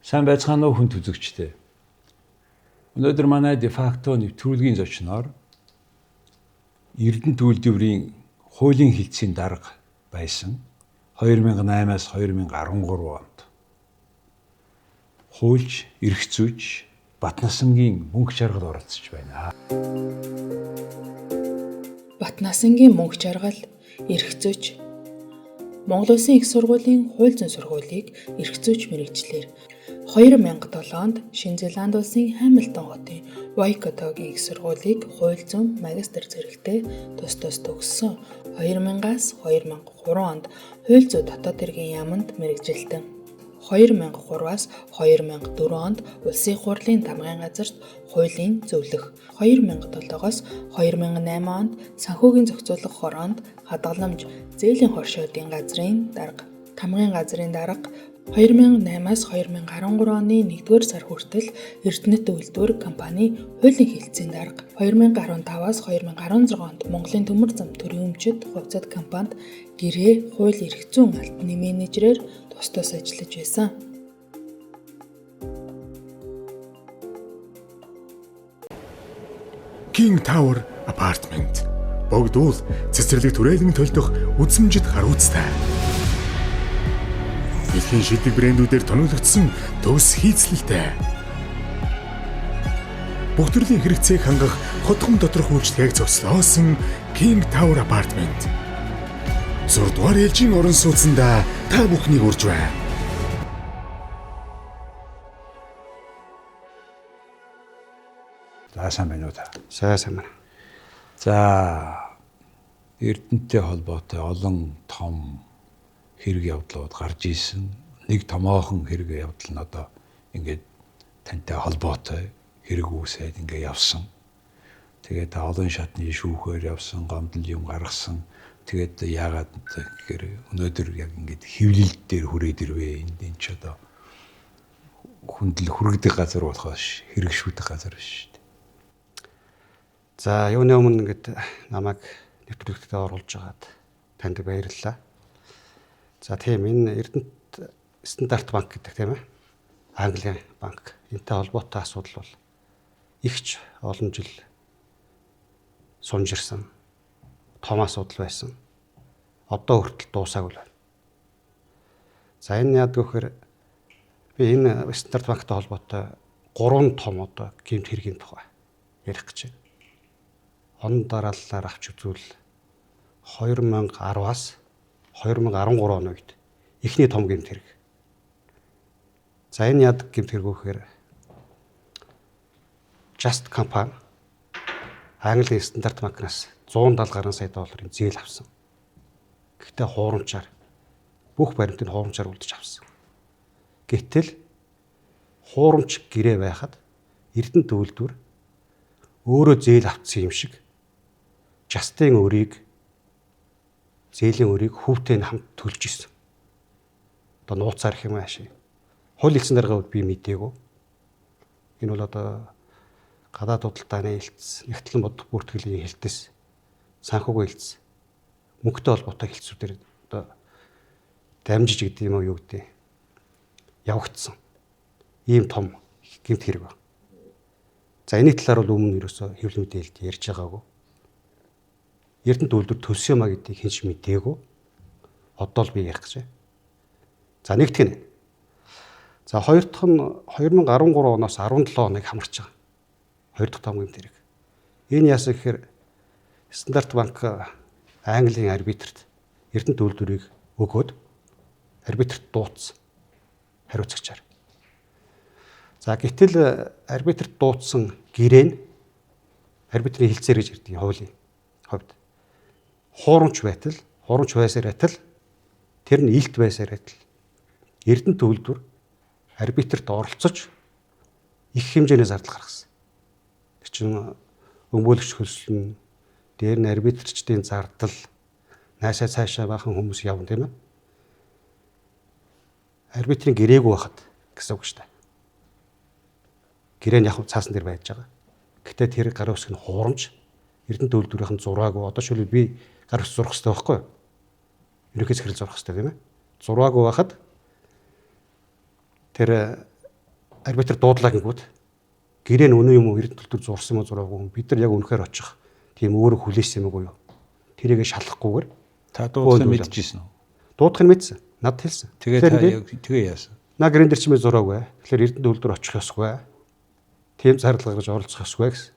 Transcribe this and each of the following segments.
Сайн байцгаана уу хүн үзэгчдээ. Өнөөдөр манай дефакто нэвтрүүлгийн зочноор Эрдэнэт үйлдвэрийн хуулийн хэлтсийн дарга байсан 2008-аас 2013 онд хуульч, эрх зүйч Батнасангийн мөнх жаргал оролцож байна. Батнасангийн мөнх жаргал, эрх зүйч. Монгол Улсын их сургуулийн хууль зүйн сургуулийг эрх зүйч мэргэжлээр 2007 онд Шинэ Зеланд улсын Хамилтон хотын Вайкатогийн их сургуулийг хууль зүйн магистр зэрэгтэй тус тус төгссөн. 2000-аас 2003 онд хууль зүйн дотоод хэргийн яаманд мэргэжилтэн. 2003-аас 2004 онд Улсын хурлын тамгын газарт хуулийн зөвлөх. 2007-оос 2008 онд санхүүгийн зохицуулах хороонд хадгаламж зээлийн хоршоодын газрын дарга, тамгын газрын дарга. 2008-аас 2013 оны 1-р сар хүртэл Эрдэнэт үйлдвэр компани хуулийн хэлтсийн дарга. 2015-аас 2016 онд Монголын төмөр зам төрийн өмчит хувьцаат компанид гэрээ хууль эрх зүйн албаны менежерээр тус тус ажиллаж байсан. King Tower Apartment. Богдуул цэцэрлэг түрээлэн төлдөх үзмжит харуцтай. Дэлхийн шилдэг брэндүүдээр тоноглогдсон төгс хийцлэлтэй. Бүх төрлийн хэрэгцээг хангах хотхон доторх үйлчлэгийг зохицлоосон King Tower Apartment. 6 дугаар ээлжийн орон сууцнда та бүхнийг урьж байна. За сайн байна уу та? Сайн сайн байна. За Эрдэнэтэй холбоотой олон том хэрэг явдлууд гарч исэн. Нэг томоохон хэрэг явдал нь одоо ингээд тантай холбоотой хэрэг үүсээд ингээд явсан. Тэгээд та олон шатны шүүхээр явсан, гомдол юм гаргасан. Тэгээд яагаад гэхээр өнөөдөр яг ингээд хэвлэлд дээр хүрээд ирвэ. Энд энэ ч одоо хүндэл хүргэдэг газар болохоос хэрэг шүүдэг газар биш шүү дээ. За юуны өмнө ингээд намайг нэвтрүүлэгтээ оруулж байгаад танд баярлалаа. За тийм энэ Эрдэнэт Стандарт банк гэдэг тийм ээ. Английн банк. Энтэй холбоотой асуудал бол ихч олон жил сунжирсан том асуудал байсан. Одоо хүртэл дуусаагүй л байна. За энэ яадаг вэхээр би энэ Стандарт банктай холбоотой гурван том одоо гэмт хэргийн тухай ярих гэж байна. Он дарааллаар авч үзвэл 2010-аас 2013 оны үед эхний том гэмт хэрэг. За энэ яадаг гэмт хэрэг вэ гэхээр Just компани Английн Стандарт банкнаас 170 гаруй сая долларын зээл авсан. Гэхдээ хуурамчаар бүх баримтыг хуурамчаар үлдэж авсан. Гэтэл хуурамч гэрээ байхад Эрдэнэт үйлдвэр өөрөө зээл авсан юм шиг Жастын өрийг зээлийн өрийг хүүтэй нь хамт төлж исэн. Одоо нууцаар их юм ааши. Хууль хэлсэн даргын хувьд би мдээгүй. Энэ бол одоо гадаад худалдааны хэлтс, нэгтлэн бодох бүртгэлийн хэлтэс, санхүүгийн хэлтс, мөнгөтэй холбоотой хэлтсүүдээр одоо дамжиж гэдэг юм уу юу гэдэг явагдсан. Ийм том гэмт хэрэг байна. За энэний талаар бол өмнө ерөөсөө хэвлэл мэдээлэлд ярьж байгаагүй. Эрдэнэт үйлдвэр төлсөн юм а гэдгийг хэн ч мдээгүй. Одоо л би ярих гэж байна. За нэгдүг нь. За хоёр дахь нь 2013 оноос 17 оныг хамарч байгаа. Хоёр дахь том гэмт хэрэг. Энэ яасан гэхээр Стандарт банк Английн арбитрт Эрдэнэт үйлдвэрийг өгөөд арбитрт дуудсан хариуцагчаар. За гэтэл арбитрт дуудсан гэрээ нь арбитрийн хэлцээр гэж ярьдаг хуулийн хувьд. Хуурамч байтал, хуурамч байсаар байтал тэр нь илт байсаар байтал Эрдэнэт үйлдвэр арбитрт оролцож их хэмжээний зардал гаргасан. Тэр чинь өмгөөлөгч хөлсөл нь дээр нь арбитрчдын зардал наашаа цаашаа бахан хүмүүс явна тийм ээ. Арбитрийн гэрээгүй байхад гэсэн үг шүү дээ. Гэрээ нь яг цаасан дээр байж байгаа. Гэтэ тэр гар үсэг нь хуурамч Эрдэнэт үйлдвэрийнхэн зураагүй. Одоо шүлээ би гар үсэг зурах хэрэгтэй байхгүй юу? Ерөнхий захирал зурах хэрэгтэй тийм ээ. Зураагүй байхад тэр Арбитр дуудлаа гингүүд гэрээ нь үнэн юм уу, Эрдэнэ төлөв зурсан юм уу зураагүй, бид нар яг үнэхээр очих тийм өөрөө хүлээсэн юм уу юу? Тэрийг шалахгүйгээр та дуудлахыг мэдчихсэн үү? Дуудахыг мэдсэн. Надад хэлсэн. Тэгээ та яг тэгээ яасан? На гэрэн дээр чимээ зураагүй. Тэгэхээр Эрдэнэ төлөвдөр очих ёсгүй. Тийм зарлага гаргаж оролцох ёсгүй гэсэн.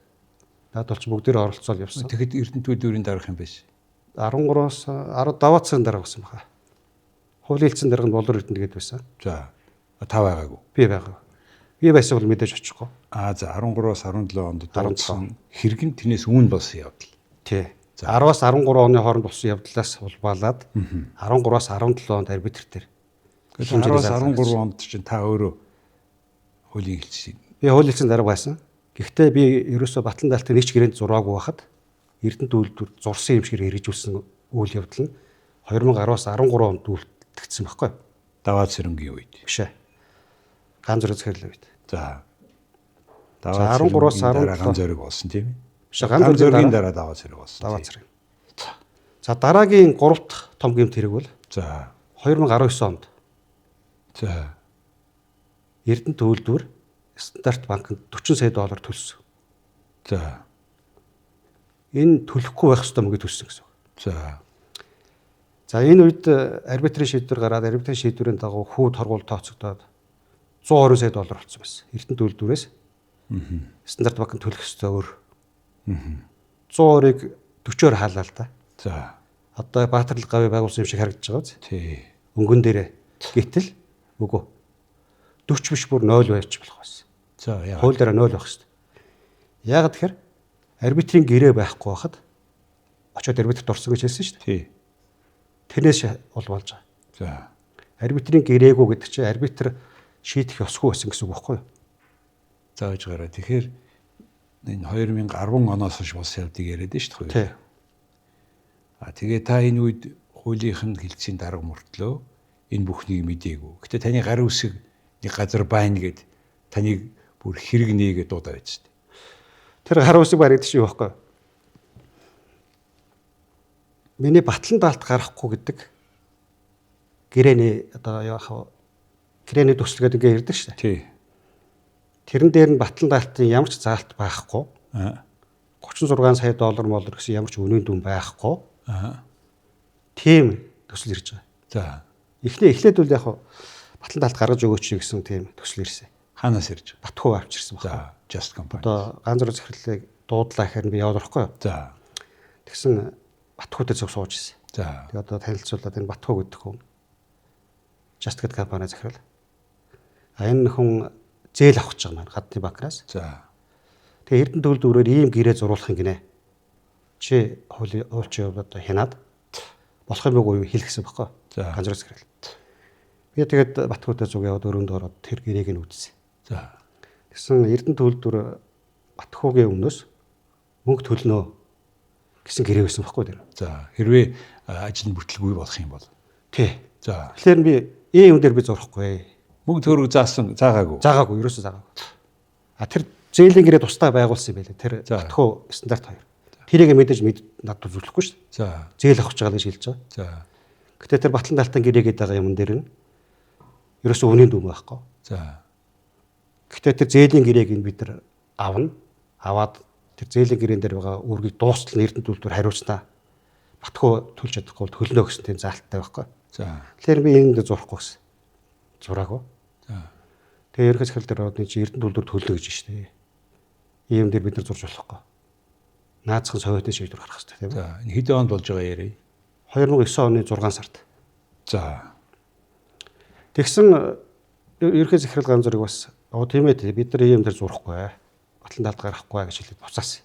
Надад бол ч бүгдээрээ оролцоол явсан. Тэгэхэд Эрдэнэ төлөвдрийн дарга юм байсан. 13-аас 17 сарын дарга болсон баха. Хуулийн хэлтсийн дарга нь Болор Эрдэнэ гээд байсан. За та байгаагүй. Би байгаагүй. Би байсан бол мэдээж очихгүй. Аа за 13-аас 17 онд дуудсан хэрэг нь тэрнээс өмнө болсон явдал. Тий. 10-аас 13 оны хооронд болсон явдлаас улбаалаад 13-аас 17 онд арбитр дээр. 10-аас 13 онд чинь та өөрөө хуулийн хэлтсийн. Би хуулийн хэлтсийн дарга байсан. Гэхдээ би ерөөсөө Батлан даалтын нэг ч гэрээнд зураагүй байхад Эрдэнэ үйлдвэр зурсан юм шиг хэрэгжүүлсэн үйл явдал нь 2010-аас 13 онд үлдэгдсэн байхгүй юу? Даваа цэрэнгийн үед. Биш ээ. Ган зөрөг захирлын үед. За. Даваа 13-аас 17 ган зөрөг болсон тийм ээ. Биш ган зөргийн дараа даваа цэрэг болсон. Даваа цэрэг. За дараагийн 3 дахь том гэмт хэрэг бол за 2019 онд. За Эрдэнэ үйлдвэр Стандарт банкнд 40 сая доллар төлсөн. За. Энэ төлөхгүй байх ёстой мөнгө төлсөн гэсэн үг. За. За энэ үед арбитрийн шийдвэр гараад арбитрийн шийдвэрийн дагуу хүү торгуул тооцогдоод 120 сая доллар болсон байсан. Эрдэнэ үйлдвэрээс Стандарт банкнд төлөх ёстой өөр. 120-ыг 40-оор хаалаа л да. За. Одоо Баатарлаг гавь байгуулсан юм шиг харагдаж байгаа биз? Тий. Өнгөн дээрээ. Гэтэл үгүй. 40 биш бүр 0 байж болох байсан. За яа. Хууль дээр 0 байх хэрэгтэй. Яагаад тэгэхээр арбитрийн гэрээ байхгүй байхад очиод арбитрт орсон гэж хэлсэн шүү дээ. Тий. Тэрнээс бол болж байгаа. За. Арбитрийн гэрээгүй гэдэг чинь арбитр шийдэх ёсгүй байсан гэсэн үг байхгүй юу? За гэж гараа. Тэгэхээр энэ 2010 оноос хойш болсон явдлыг яриад шүү дээ. Тий. А тэгээ та энэ үед хуулийнх нь хэлтсийн дарга мөртлөө энэ бүхнийг мдээгүй. Гэтэ таны гар үсэг нэг газар байна гэд таныг бүр хэрэг нээгээд дуудаа байж тээ. Тэр гар үсэг баригдчих юу байхгүй юу? Миний батлан даалт гарахгүй гэдэг гэрээний одоо яах вэ? Гэрээний төсөл гэдэг ингээ ирдэг шүү дээ. Тий. Тэрэн дээр нь батлан даалтын ямар ч заалт байхгүй. Аа. 36 сая доллар моллор гэсэн ямар ч үнийн дүн байхгүй. Аа. Тийм төсөл ирж байгаа. За. Эхний эхлээд бол яг батлан даалт гаргаж өгөөч гэсэн тийм төсөл ирсэн. Хаанаас ирж байгаа? Батхуу авчирсан байна. За, Just Company. Одоо ганц зураг захирлыг дуудлаа гэхээр би яваад орохгүй юу? За. Тэгсэн Батхуутай зөв сууж ирсэн. За. Тэгээ одоо танилцуулаад энэ Батхуу гэдэг хүн Just гэдэг компани захирал. А энэ хүн зээл авах гэж байгаа маань гадны банкнаас. За. Тэгээ Эрдэнэ төлөвлөрөөр ийм гэрээ зуруулах юм гинэ. Чи хуулийн хуульчин одоо хянаад болох юм уу юу хэлэх гэсэн баггүй. За. Ганц зураг захирал. Би тэгээд Батхуутай зүг яваад өрөөнд ороод тэр гэрээг нь үзсэн. За. Тэгсэн Эрдэнэ төлөвлөр Батхуугийн өмнөөс мөнгө төлнө гэсэн гэрээ байсан баггүй тэр. За. Хэрвээ ажил нь бүтэлгүй болох юм бол. Тий. За. Тэгэхээр би ийм юм дээр би зурхгүй. Мөнгө төгрөг заасан заагаагүй. Заагаагүй, ерөөсөө заагаагүй. А тэр зээлийн гэрээ тусдаа байгуулсан юм байлээ. Тэр За. Батхуу стандарт хоёр. Тэрийг мэдээж надад үзүүлэхгүй шүү дээ. За. Зээл авах гэж байгаа гэж хэлж байгаа. За. Гэтэ тэр батлан даалтан гэрээ гэдэг байгаа юм дээр нь ерөөсөө үнийн дүн байхгүй. За. Гэтэ тэр зээлийн гэрээг нь бид нар авна. Аваад тэр зээлийн гэрээн дээр байгаа үүргийг дуустал нь Эрдэнэ төлөвлөр хариуцнаа. Батхуу төлж чадахгүй бол төлнө гэсэн тийм заалттай байхгүй. За. Тэгэхээр би энд зурхгүй гэсэн. Зураагүй. За. Тэгээ ерөнхий захирал дээр ороод энэ чи Эрдэнэ төлөвлөр төлнө гэж шүү дээ. Ийм дээр бид нар зурж болохгүй. Наацхан советын шийдвэр гаргах хэрэгтэй тийм ээ. За. Энэ хэдэн онд болж байгаа яриа? 2009 оны 6 сард. За. Тэгсэн ерөнхий захирал ган зураг бас оо тийм ээ бид нар ийм дээр зурхгүй. Батлан талд гаргахгүй гэж хэлээд буцаасан.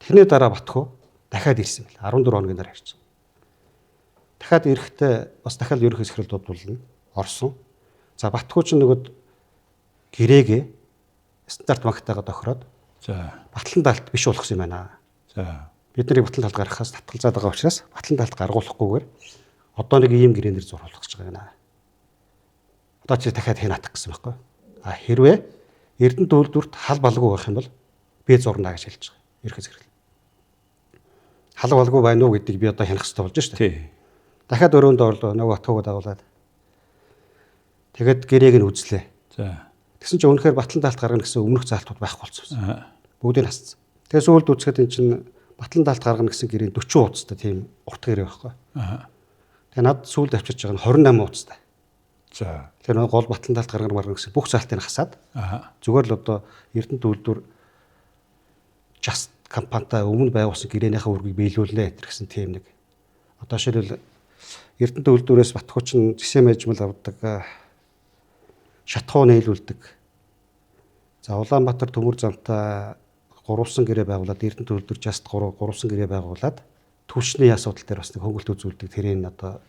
Тэрний дараа Батхуу дахиад ирсэн бэл 14 хоногийн дараа ирсэн. Дахиад ирэхдээ бас дахиад ерөнхий захирал дуудулна. Орсон. За Батхуу ч нөгөөд гэрээгээ стандарт банктайгаа тохироод За. батлан даалт биш болгосон юм байна. За. Бид нарыг батлан талд гаргахаас татгалзаад байгаа учраас батлан талд гаргуулахгүйгээр одоо нэг ийм гэрээнээр зурулах гэж байгаа юм байна. Одоо чи дахиад хянаатах гэсэн байхгүй. А хэрвээ Эрдэнэ төлөвлөрт хал балгүй байх юм бол би зурна гэж хэлж байгаа. Ерхий захирал. Хал балгүй байна уу гэдгийг би одоо хянах хэрэгтэй болж шүү дээ. Тий. Дахиад өрөөнд орлоо нөгөө Батхуугаа дагуулад. Тэгэд гэрээг нь үзлээ. За. Тэгсэн чинь үнэхээр батлан даалт гаргана гэсэн өмнөх заалтууд байхгүй болсон. Бүгдийг хасцсан. Тэгээ сүүлд үзэхэд эн чинь батлан даалт гаргана гэсэн гэрээ 40 хуудастай тийм урт гэрээ байхгүй. Тэгээ над сүүлд авчирч байгаа нь 28 хуудастай. За. Тэгэхээр нөгөө гол батлан даалт гаргана гэсэн бүх заалтыг хасаад зүгээр л одоо Эрдэнэт үйлдвэр Just компанитай өмнө байгуулсан гэрээнийхээ үүргийг биелүүлнэ гэсэн тийм нэг. Одоо жишээлбэл Эрдэнэт үйлдвэрээс Батхуучин зэсээ менежмент авдаг, шатхуу нийлүүлдэг. За Улаанбаатар төмөр замтай гурван гэрээ байгуулад Эрдэнэт үйлдвэр Just гурван гэрээ байгуулад түлшний асуудал дээр бас нэг хөнгөлт үзүүлдэг. Тэрийг одоо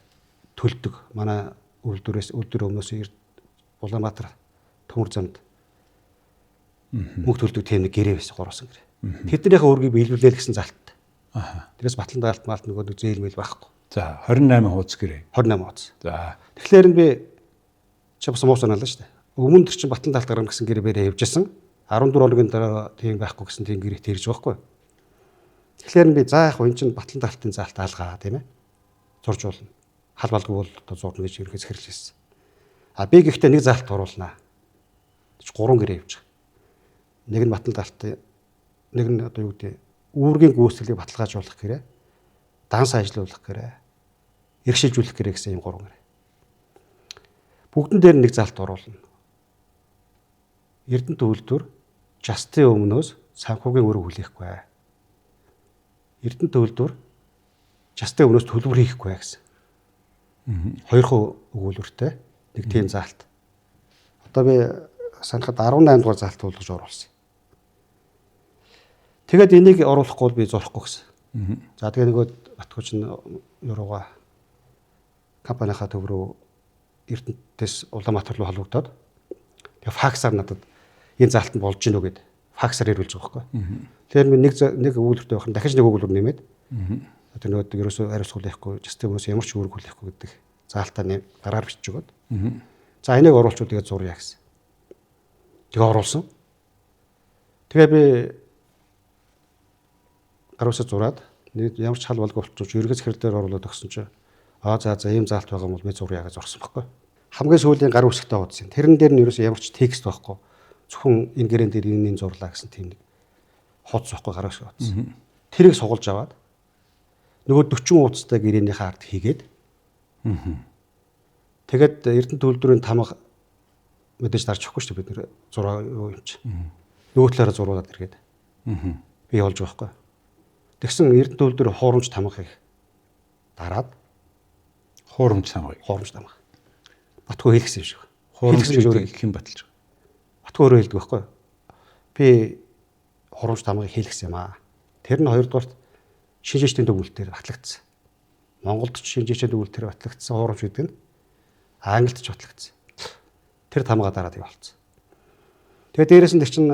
төлдөг. Манай үйлдвэрээс үйлдвэр өмнөөс Улаанбаатар төмөр замд мөнгө төлдөг тийм нэг гэрээ байсан, гурван гэрээ. Тэднийхээ үүргийг биелүүлээ л гэсэн залттай. Тэрээс батлан даалт маалт нөгөө нэг зээл мэл байхгүй. За 28 хуудас гэрээ. 28 хуудас. За. Тэгэхээр нь би чи бас муу санаалаа шүү дээ. Өмнө тэр чинь батлан даалт гаргана гэсэн гэрээ бэрээ явж исэн. 14 хоногийн дараа тийм байхгүй гэсэн тийм гэрээ тэрж байгаа байхгүй. Тэгэхээр нь би за яг энэ чинь батлан даалтын заалт алгаа тийм ээ. Зурж болно. Хал балгүй бол одоо зурна гэж ерөнхий захирал хэлсэн. А би гэхдээ нэг заалт оруулнаа. 3 гэрээ явж байгаа. Нэг нь батлан даалтын, нэг нь одоо юу гэдэг үүргийн гүйцэтгэлийг баталгаажуулах гэрээ, данс ажилуулах гэрээ, эрх шилжүүлэх гэрээ гэсэн юм 3 гэрээ. Бүгдэн дээр нэг заалт оруулна. Эрдэнэт үйлдвэр Just-ийн өмнөөс санхүүгийн үүрэг хүлээхгүй. Эрдэнэт үйлдвэр Just-ийн өмнөөс төлбөр хийхгүй гэсэн. Хоёрхан өгүүлбэртэй нэг тийм заалт. Одоо би санахад 18 дугаар заалт болгож оруулсан. Тэгээд энийг оруулахгүй бол би зурхгүй гэсэн. За тэгээ нөгөө Батхууч нь юурууга компанийнхаа төв рүү Эрдэнэтээс Улаанбаатар руу холбогдоод тэгээ факсаар надад энэ заалт нь болж гинүү гэд факсаар ирүүлж байгаа байхгүй. Тэгэхээр би нэг өгүүлбэртэй байх нь дахиж нэг өгүүлбэр нэмээд тэр нөгөө ерөөсөө хариуцлага хүлээхгүй, Just-ийн өмнөөс ямар ч үүрэг хүлээхгүй гэдэг заалтаа гараар бичиж өгөөд. За энийг оруулчвал тэгээд зуръя гэсэн. Тэгээ оруулсан. Тэгээ би гаруусаа зураад ямар ч хал болгүй болчихж ерөнхий захирал дээр оруулаад өгсөн чинь аа за ийм заалт байгаа юм бол би зуръя гэж зурсан байхгүй. Хамгийн сүүлийн гар үсгтэй хуудас юм. Тэрэн дээр нь ерөөсөө ямар ч текст байхгүй. Зөвхөн энэ гэрэн дээр энэ зурлаа гэсэн тийм нэг хуудас байхгүй, гар үсэг хуудас. Тэрийг сугалж аваад нөгөө 40 хуудастай гэрээнийхээ ард хийгээд тэгээд Эрдэнэт үйлдвэрийн тамга мэдээж дарж өгөхгүй шүү дээ бид нэр зураа юу юм чи. Нөгөө талаараа зуруулад эргээд. Би олж байхгүй. Тэгсэн Эрдэнэт үйлдвэр хуурамч тамгыг дараад хуурамч тамгыг хуурамч тамга. Батгүй хэлсэн юм шиг. Хуурамч гэдгийг хэн баталж байгаа? Батгүй өөрөө хэлдэг байхгүй. Би хуурамч тамгыг хэлсэн юм аа. Тэр нь хоёрдугаарт шинжээчдийн дүгнэлтээр батлагдсан. Монголд ч шинжээчдийн дүгнэлтээр батлагдсан хуурамч гэдэг нь Англид ч батлагдсан. Тэр тамга дараад явуулсан. Тэгээ дээрээс нь тэр чинь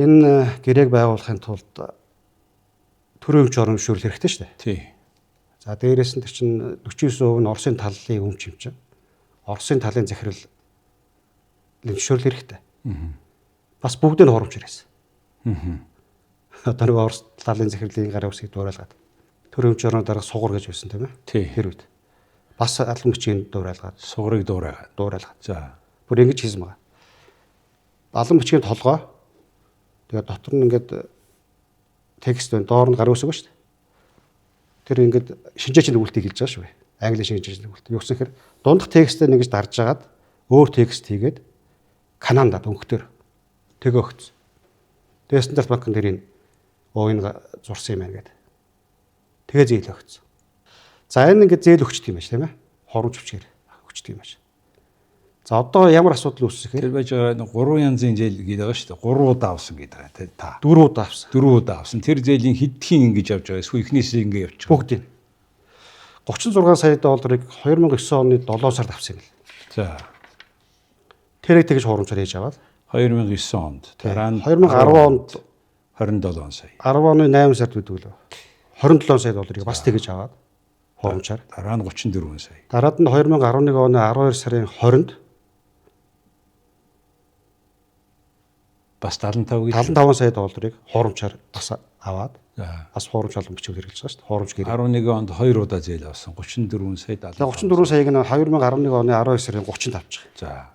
энэ гэрээг байгуулахын тулд төрийн өмч оромшуул хэрэгтэй шүү дээ. Тий. За дээрээс нь тэр чинь 49% нь Оросын талын өмч юм чинь. Оросын талын захирал зөвшөөрөл хэрэгтэй. Бас бүгдийг нь хуурамч ирсэн. Одоо нэг Орос талын захирлын гарын үсгийг дуурайлгаад төрийн өмч орны дарга сугар гэж байсан тийм ээ. Тий. Тэр үед бас албан бичгийн дуурайлгаад сугарыг дуурайлгаад. За. Бүр ингэж хийсэн байгаа. Албан бичгийн толгой тэгээд дотор нь ингээд текст байна. Доор нь гарын үсэг ба шүү дээ. Тэр ингээд шинжээчийн дүгнэлтийг хэлж байгаа шүү. Англи шинжээчийн дүгнэлт. Юу гэсэн хэрэг дундах текстээ нэгж дарж агаад өөр текст хийгээд Канадад өнгөтөр тэгээ өгцөн. Тэгээ стандарт банкн тэрийг энэ зурсан юм байна гэдэг. Тэгээ зээл өгцөн. За энэ ингээд зээл өгчт юм байна тийм ээ. Хоромж хүчээр өгчт юм байна. За одоо ямар асуудал үүсэх вэ? Тэр байж байгаа 3 янзын зээл гэдэг байгаа шүү дээ. 3 удаа авсан гэдэг байгаа тийм та. 4 удаа авсан. 4 удаа авсан. Тэр зээлийн хэдхэн ингэж авч байгаа. Эсвэл эхнээсээ ингэ явчих. Бүгдийг. 36 сая долларыг 2009 оны 7 сард авсан юм л. За. Тэрийг тэгж хуурамчаар хийж аваад 2009 онд. Дараа нь 2010 онд 27 сая. 10 оны 8 сард гэдэг лөө. 27 сая долларыг бас тэгж аваад хуурамчаар. Дараа нь 34 сая. Дараад нь 2011 оны 12 сарын 20-нд бас 75 гэж 75 сая долларыг хуурамчаар бас аваад бас хуурамч албан бичиг хэрэглэж байгаа шүү дээ. Хуурамч гэрээ. 11 онд 2 удаа зээл авсан. 34 сая 70. 34 саяг нь 2011 оны 12 сарын 30-нд авчих. За.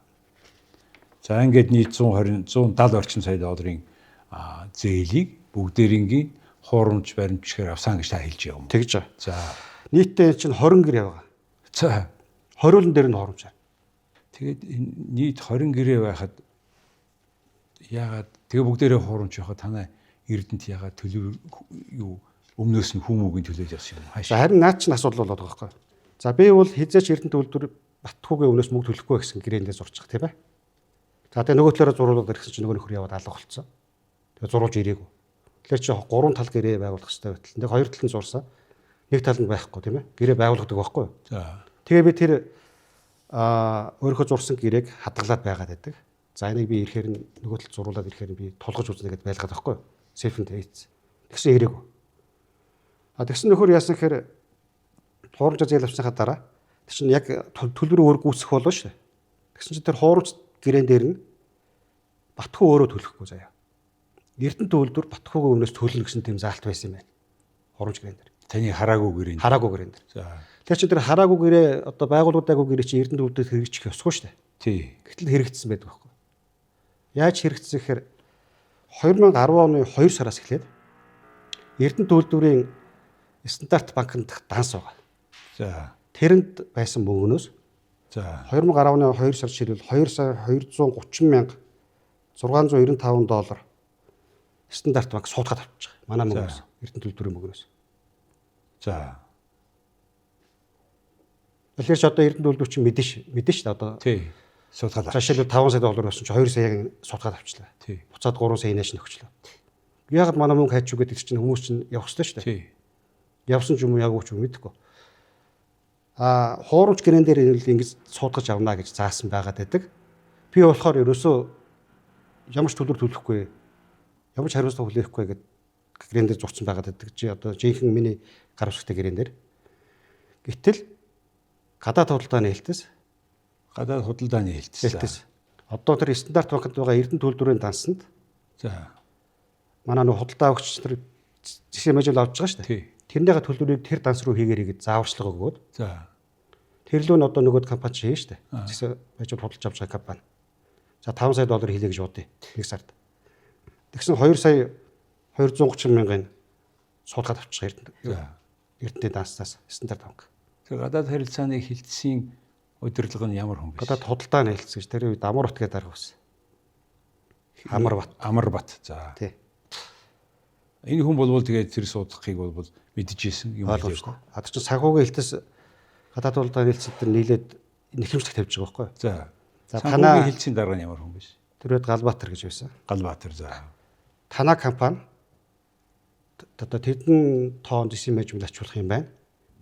За ингээд нийт 120 170 орчим сая долларын зээлийг бүгдээрингийн хуурамч баримтчгаар авсан гэж та хэлж байгаа юм. Тэгж байгаа. За. Нийтдээ чинь 20 гэрээ байгаа. За. 20-ын дээр нь хуурамчаар. Тэгээд энэ нийт 20 гэрээ байхад яагаад тэгээ бүгдээрээ хуурамч байхад танай Эрдэнэт яагаад төлөв юу өмнөөс нь хүмүүгийн төлөөж явсан юм хааш. За харин наад чинь асуудал болоод байгаа байхгүй. За би бол хизээч Эрдэнэт үйлдвэр Батхүүгийн өмнөөс мөнгө төлөхгүй гэсэн гэрээндээ зурчих тийм ээ. За тэгээ нөгөө талаараа зуруулаад ирсэн чинь нөгөө нөхөр яваад алга болцсон. Тэгээ зуруулж ирээгүй. Тэгэхээр чи гурван тал гэрээ байгуулах хэрэгтэй байтал. Нэг хоёр тал нь зурсан. Нэг тал нь байхгүй тийм ээ. Гэрээ байгуулгадаг байхгүй юу? За. Тэгээ би тэр өөрийнхөө зурсан гэрээг хадгалаад байгаад байдаг. За энийг би ирэхээр нь нөгөө талд зуруулаад ирэхээр нь би тулгаж үзнэ гэдээ байлгаад байхгүй юу? Сейфэнд хийцсэн. Тэгсэн ирээгүй. А тэгсэн нөхөр яасан гэхээр хуурамч зээл авсныхаа дараа тэр чинь яг төлбөрөө өөр гүйцэх болов шүү дээ. Тэгсэн чинь тэр хуурамч гэрээн дээр нь Батхүү өөрөө төлөхгүй заяа. Эрдэнэт үйлдвэр Батхүүгийн өмнөөс төлнө гэсэн тийм заалт байсан юм байна. Хуурамч гэрээн дээр. Таны хараагүй гэрээн. Хараагүй гэрээн дээр. За. Тэр чинь тэр хараагүй гэрээ одоо байгууллагуудаагүй гэрээ чинь Эрдэнэт үйлдвэр хэрэгжих ёсгүй шүү дээ. Тий. Гэтэл хэрэгжсэн байдаг байхгүй. Яаж хэрэгжсэн гэхээр 2010 оны 2 сараас эхлээд Эрдэнэт үйлдвэрийн стандарт банкнд данс байгаа. За. Тэрэнд байсан мөнгнөөс За. 2010 оны 2 сар жишээлбэл 2 сая 230 мянга 695 доллар стандарт банк суудгаад авчих. Манай мөнгнөөс. Эрдэнэт үйлдвэрийн мөнгнөөс. За. Тэгэхээр ч одоо Эрдэнэт үйлдвэр чинь мэдэн шүү дээ одоо. Тий. Суудгаад авчих. Жишээлбэл 5 сая доллар байсан чинь 2 саяын суудгаад авчлаа. Тий. Буцаад 3 сая нааш нөхчлөө. Яагаад манай мөнгө хайч үү гэдэг чинь хүмүүс чинь явах ёстой шүү дээ. Тий. Явсан ч юм уу яваагүй ч юм мэдэхгүй. А хуурамч гэрэн дээр ингэж суудгаж авна гэж заасан байгаад байдаг. Би болохоор ерөөсөө ямар ч төлбөр төлөхгүй, ямар ч хариуцлага хүлээхгүй гэд гэрэн дээр зурцсан байгаад байдаг. Чи одоо жинхэнэ миний гар үсгтэй гэрэн дээр. Гэтэл гадаад худалдааны хэлтэс Гадаад худалдааны хэлтэс. хэлтэс. Одоо тэр стандарт банкнд байгаа Эрдэнэт үйлдвэрийн дансанд За. манай нөх худалдаа авагч нар зэсийн мажил авч байгаа шүү дээ. Тий. Тэрнийхээ төлбөрийг тэр данс руу хийгээрэй гэж зааварчлага өгөөд За. тэр лүү нь одоо нөгөөд компани чинь хийн шүү дээ. Зэсийн мажил худалдаж авч байгаа компани. За 5 сая доллар хийлээ гэж бодъё. Нэг сард. Тэгсэн 2 сая 230 мянган суудгаад авчих Эрдэнэт. За. Эрдэнэтийн данснаас стандарт банк. Тэр гадаад харилцааны хэлтсийн удирдлага нь ямар хүн бэ? Гадаад худалдааны хэлтс гэж тэр үед Амар Бат гэдэг дарга байсан. Амар Бат. Амар Бат. За. Тий. Энэ хүн болвол тэгээд тэр суудахыг болвол мэдчихсэн юм Ойлгомжтой. А тэр чинь санхүүгийн хэлтэс гадаад худалдааны хэлтсэд тэр нийлээд нэхэмжлэг тавьж байгаа байхгүй юу? За. За, Санхүүгийн танаа- хэлтсийн дарга нь ямар хүн бэ? Тэр үед Галбаатар гэж байсан. Галбаатар. За. Танаа компани одоо тэдэн тоон зэсийн менежмент ачуулах юм байна.